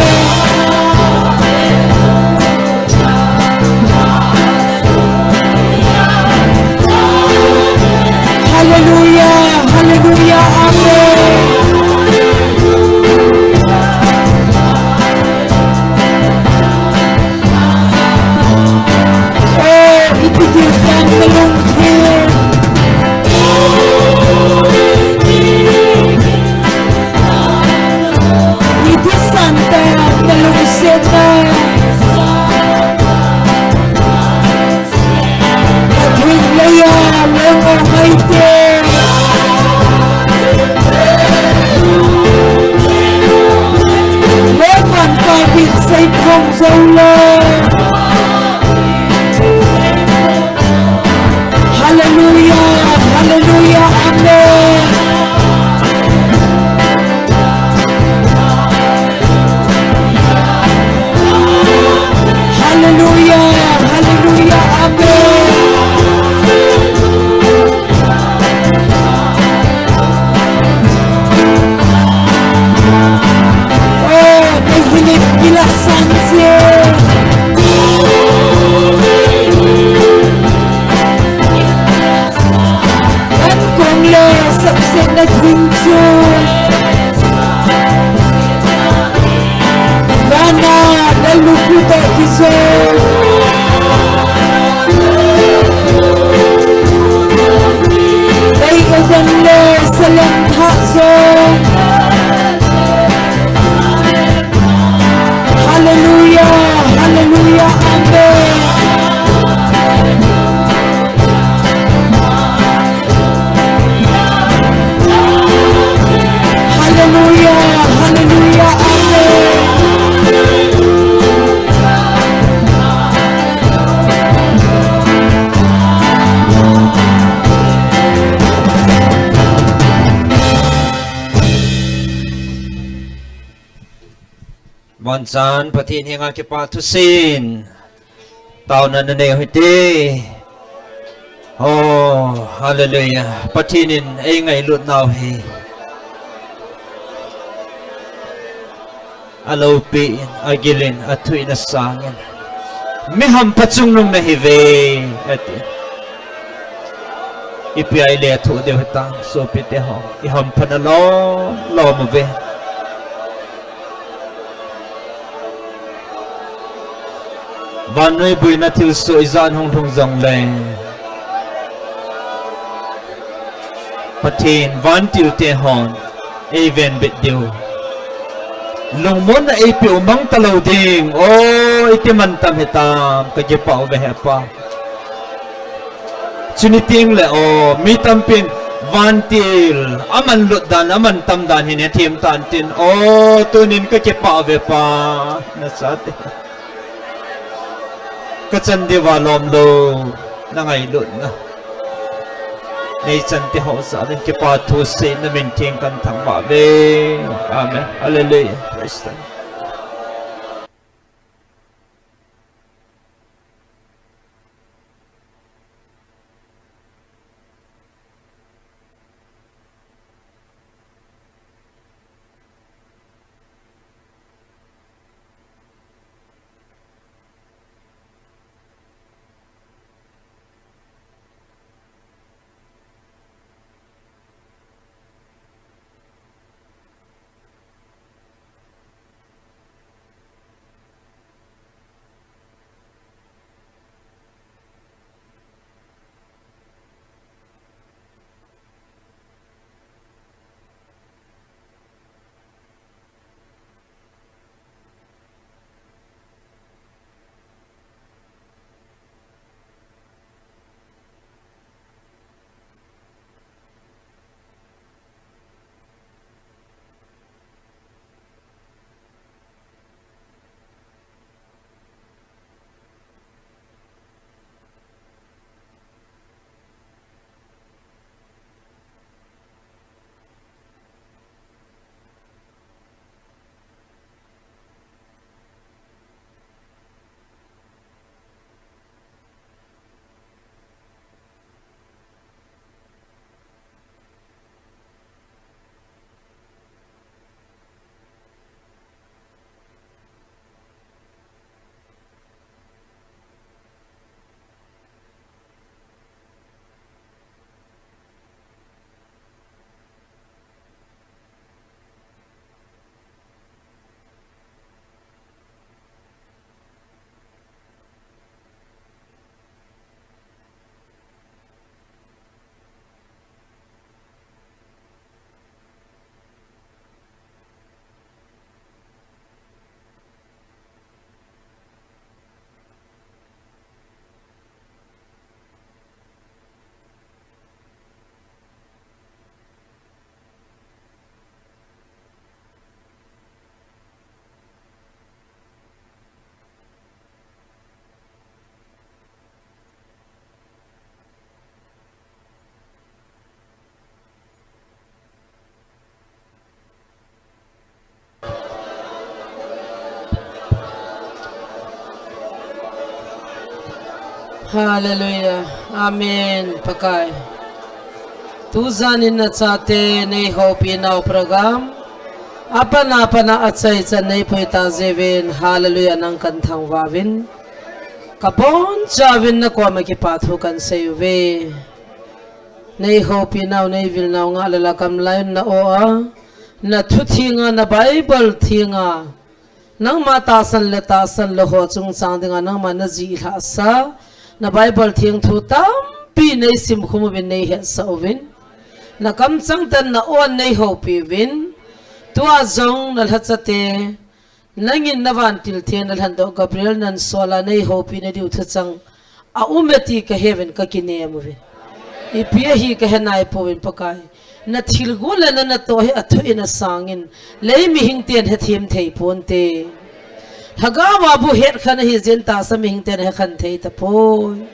Hallelujah, hallelujah, amen. Oh, iti dil tan kalung thim. Iti santa kalung seta. Pathen leiya leng o maite. Lengvan pavin seiphong jou le. Hallelujah, hallelujah, amen. Hallelujah, hallelujah, amen. Oh, may hiling kila sangse. Kan kong le sapset na thing chu. Vana na luku to kiso. Dei Eden le Salem tha so. Hallelujah, hallelujah, amen. Hallelujah, hallelujah, amen. Vanchan Pathen henga kipa thusim. Taona nanei u hite. Oh, hallelujah. Pathen in eingailut nau hi. Aloupi in, agil in, athu in, asang in. Mi hampha chungnung nahi uve, ati. Ipi a ile athu diu hitam, sopite ho. Ihampha na lom, lom uve. Vannoi boina thilsoh ijat hung lhung jongle, Pathen vantil te hon eivenbit diu. Lungmonna eipeh u mang talou ding. O, iti mantam hitam, kakipah uve Hepa. Chuni tengle, o, mi tampin vantil aman lut dan, aman tam dan hin hethem tan tin. O, tunin kakipah uve Pa, nachate. Kachan diuva lomlou, nangailutna. Neichan te ho jal in kipa thu sei, namin theng kathangvah uve. Amen. Hallelujah. Praise the Lord. Hallelujah. Amen. Pakai. Tujan in nachate neihoupi nau program. Apana apana achaichan neipui tah jeh uvin. Hallelujah. Nang kathangvah uvin. Kabonchauvin nakoma kipathu kahin seiuve. Neihoupi nau, neivil nau ngah lala kamlai na o a. Nathu thenga, na Bible thenga. Nangma tahsan le tahsan lou ho chungchang dinga nangma najih lhahsa, na Bible theng thu tampi neisimkhum uvin neihetsah uvin. Nakamchang tah in na-on neihoupi uvin. Tua jong nalhachate, nangin navantil theng nalhandoh Gabriel nansola neihoupi nadiu thuchang. Aum e ti kaheuvin kakinem uvin. Ipi ahi kahe naipouvin Pakai. Nathilgon le nanatoh hi athoh in asangin. Lei mihing ten hethem thei ponte. Lhagao a bou hetkhen ahi jeh in tahsa mihing ten hekhen thei tapoi.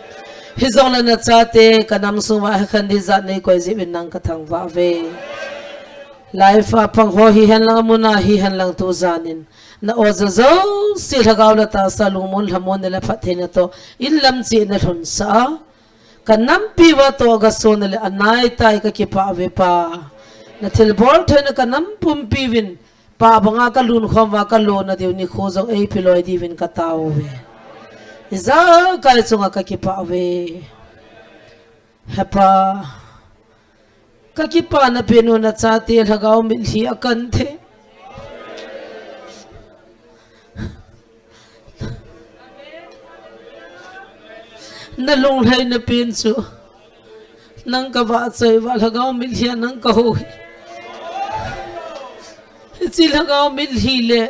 Hijongle nachate kanam sunguva hekhen ding jat neikoi jeh uvin nang kathangvah uve. Live a pang ho hihen lang amuna hihen lang tujan in. Na-o jouse lhagao le tahsa lungmon lhamon le phattheina toh. Inlam cheh nalhunsah a. Kanampi uva toh gasonna le anaitai kakipah uve Pa. Nathilbol thoina kanam pumpi uvin. Pa banga kalunkhom uva kalona diu nikho jong eipe loi diuvin katao uve. Ijakai chunga kakipah uve. He Pa. Kakipana pen u nachate lhagao mitlhi akang thei. Nalunglhaina pen chu. Nang kavahchoi uva lhagao mitlhi a nang kahou hi. Hiche lhagao mitlhi le.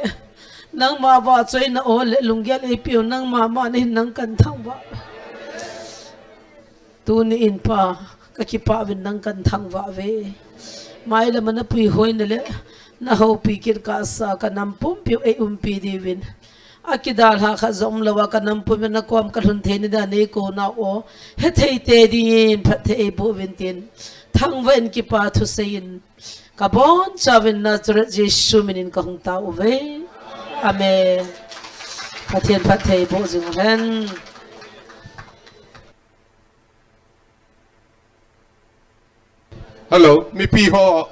Nangma vahchoina o le lunggel eipeu nangma mani nang kathangvah. Tuni in Pa, kakipah uvin nang kathangvah uve. Mailam a napuihoina le, nahoupi kit kahsa kanam pumpiu eiumpi diuvin. Akidalha khat jong umlouva kanam pumpi nakom kalhun theina dia neikou nau o. Hethei tei dingin phatthei eiboh uvin tin. Thangvah in kipa thusei in. Kabonchauvin Nazareth Jesu minin kahung tao uve. Amen. Pathen phatthei boh jing hen. Hello, mipi ho.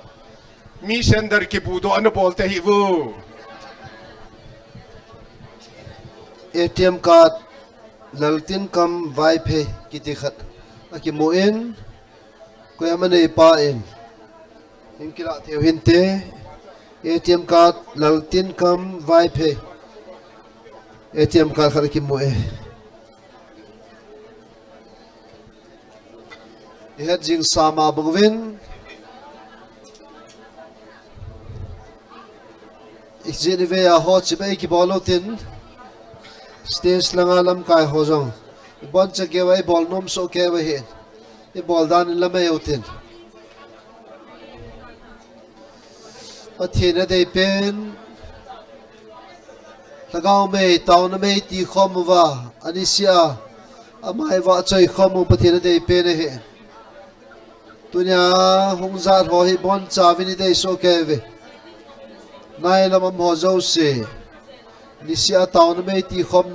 Mi sender kibudoh ana bol te hi vu. A T M card, Laltinkam Vaiphei kiti khat akimun, koima neipa in. Hin kilah theiu hinte, A T M card, Laltinkam Vaiphei. A T M card khat akimun. Ihet jing sama bang uvin. Ijeh inem ivei a ho chibai kibol lou tin. Stage langa lamkai ho jong. Ibon cha keu a ibol nom soh keu ahi. Ibol dan in lamai u tin. Pathen adei pen. Lhagao mei, taona mei ti khom uva, anisia, amai vahchoi khom u Pathen adei pen ahi. Tunia hung jat ho hi bonchauvin idei soh kei uve. Nailam a um ho jouse. Nisia taona mei ti khomna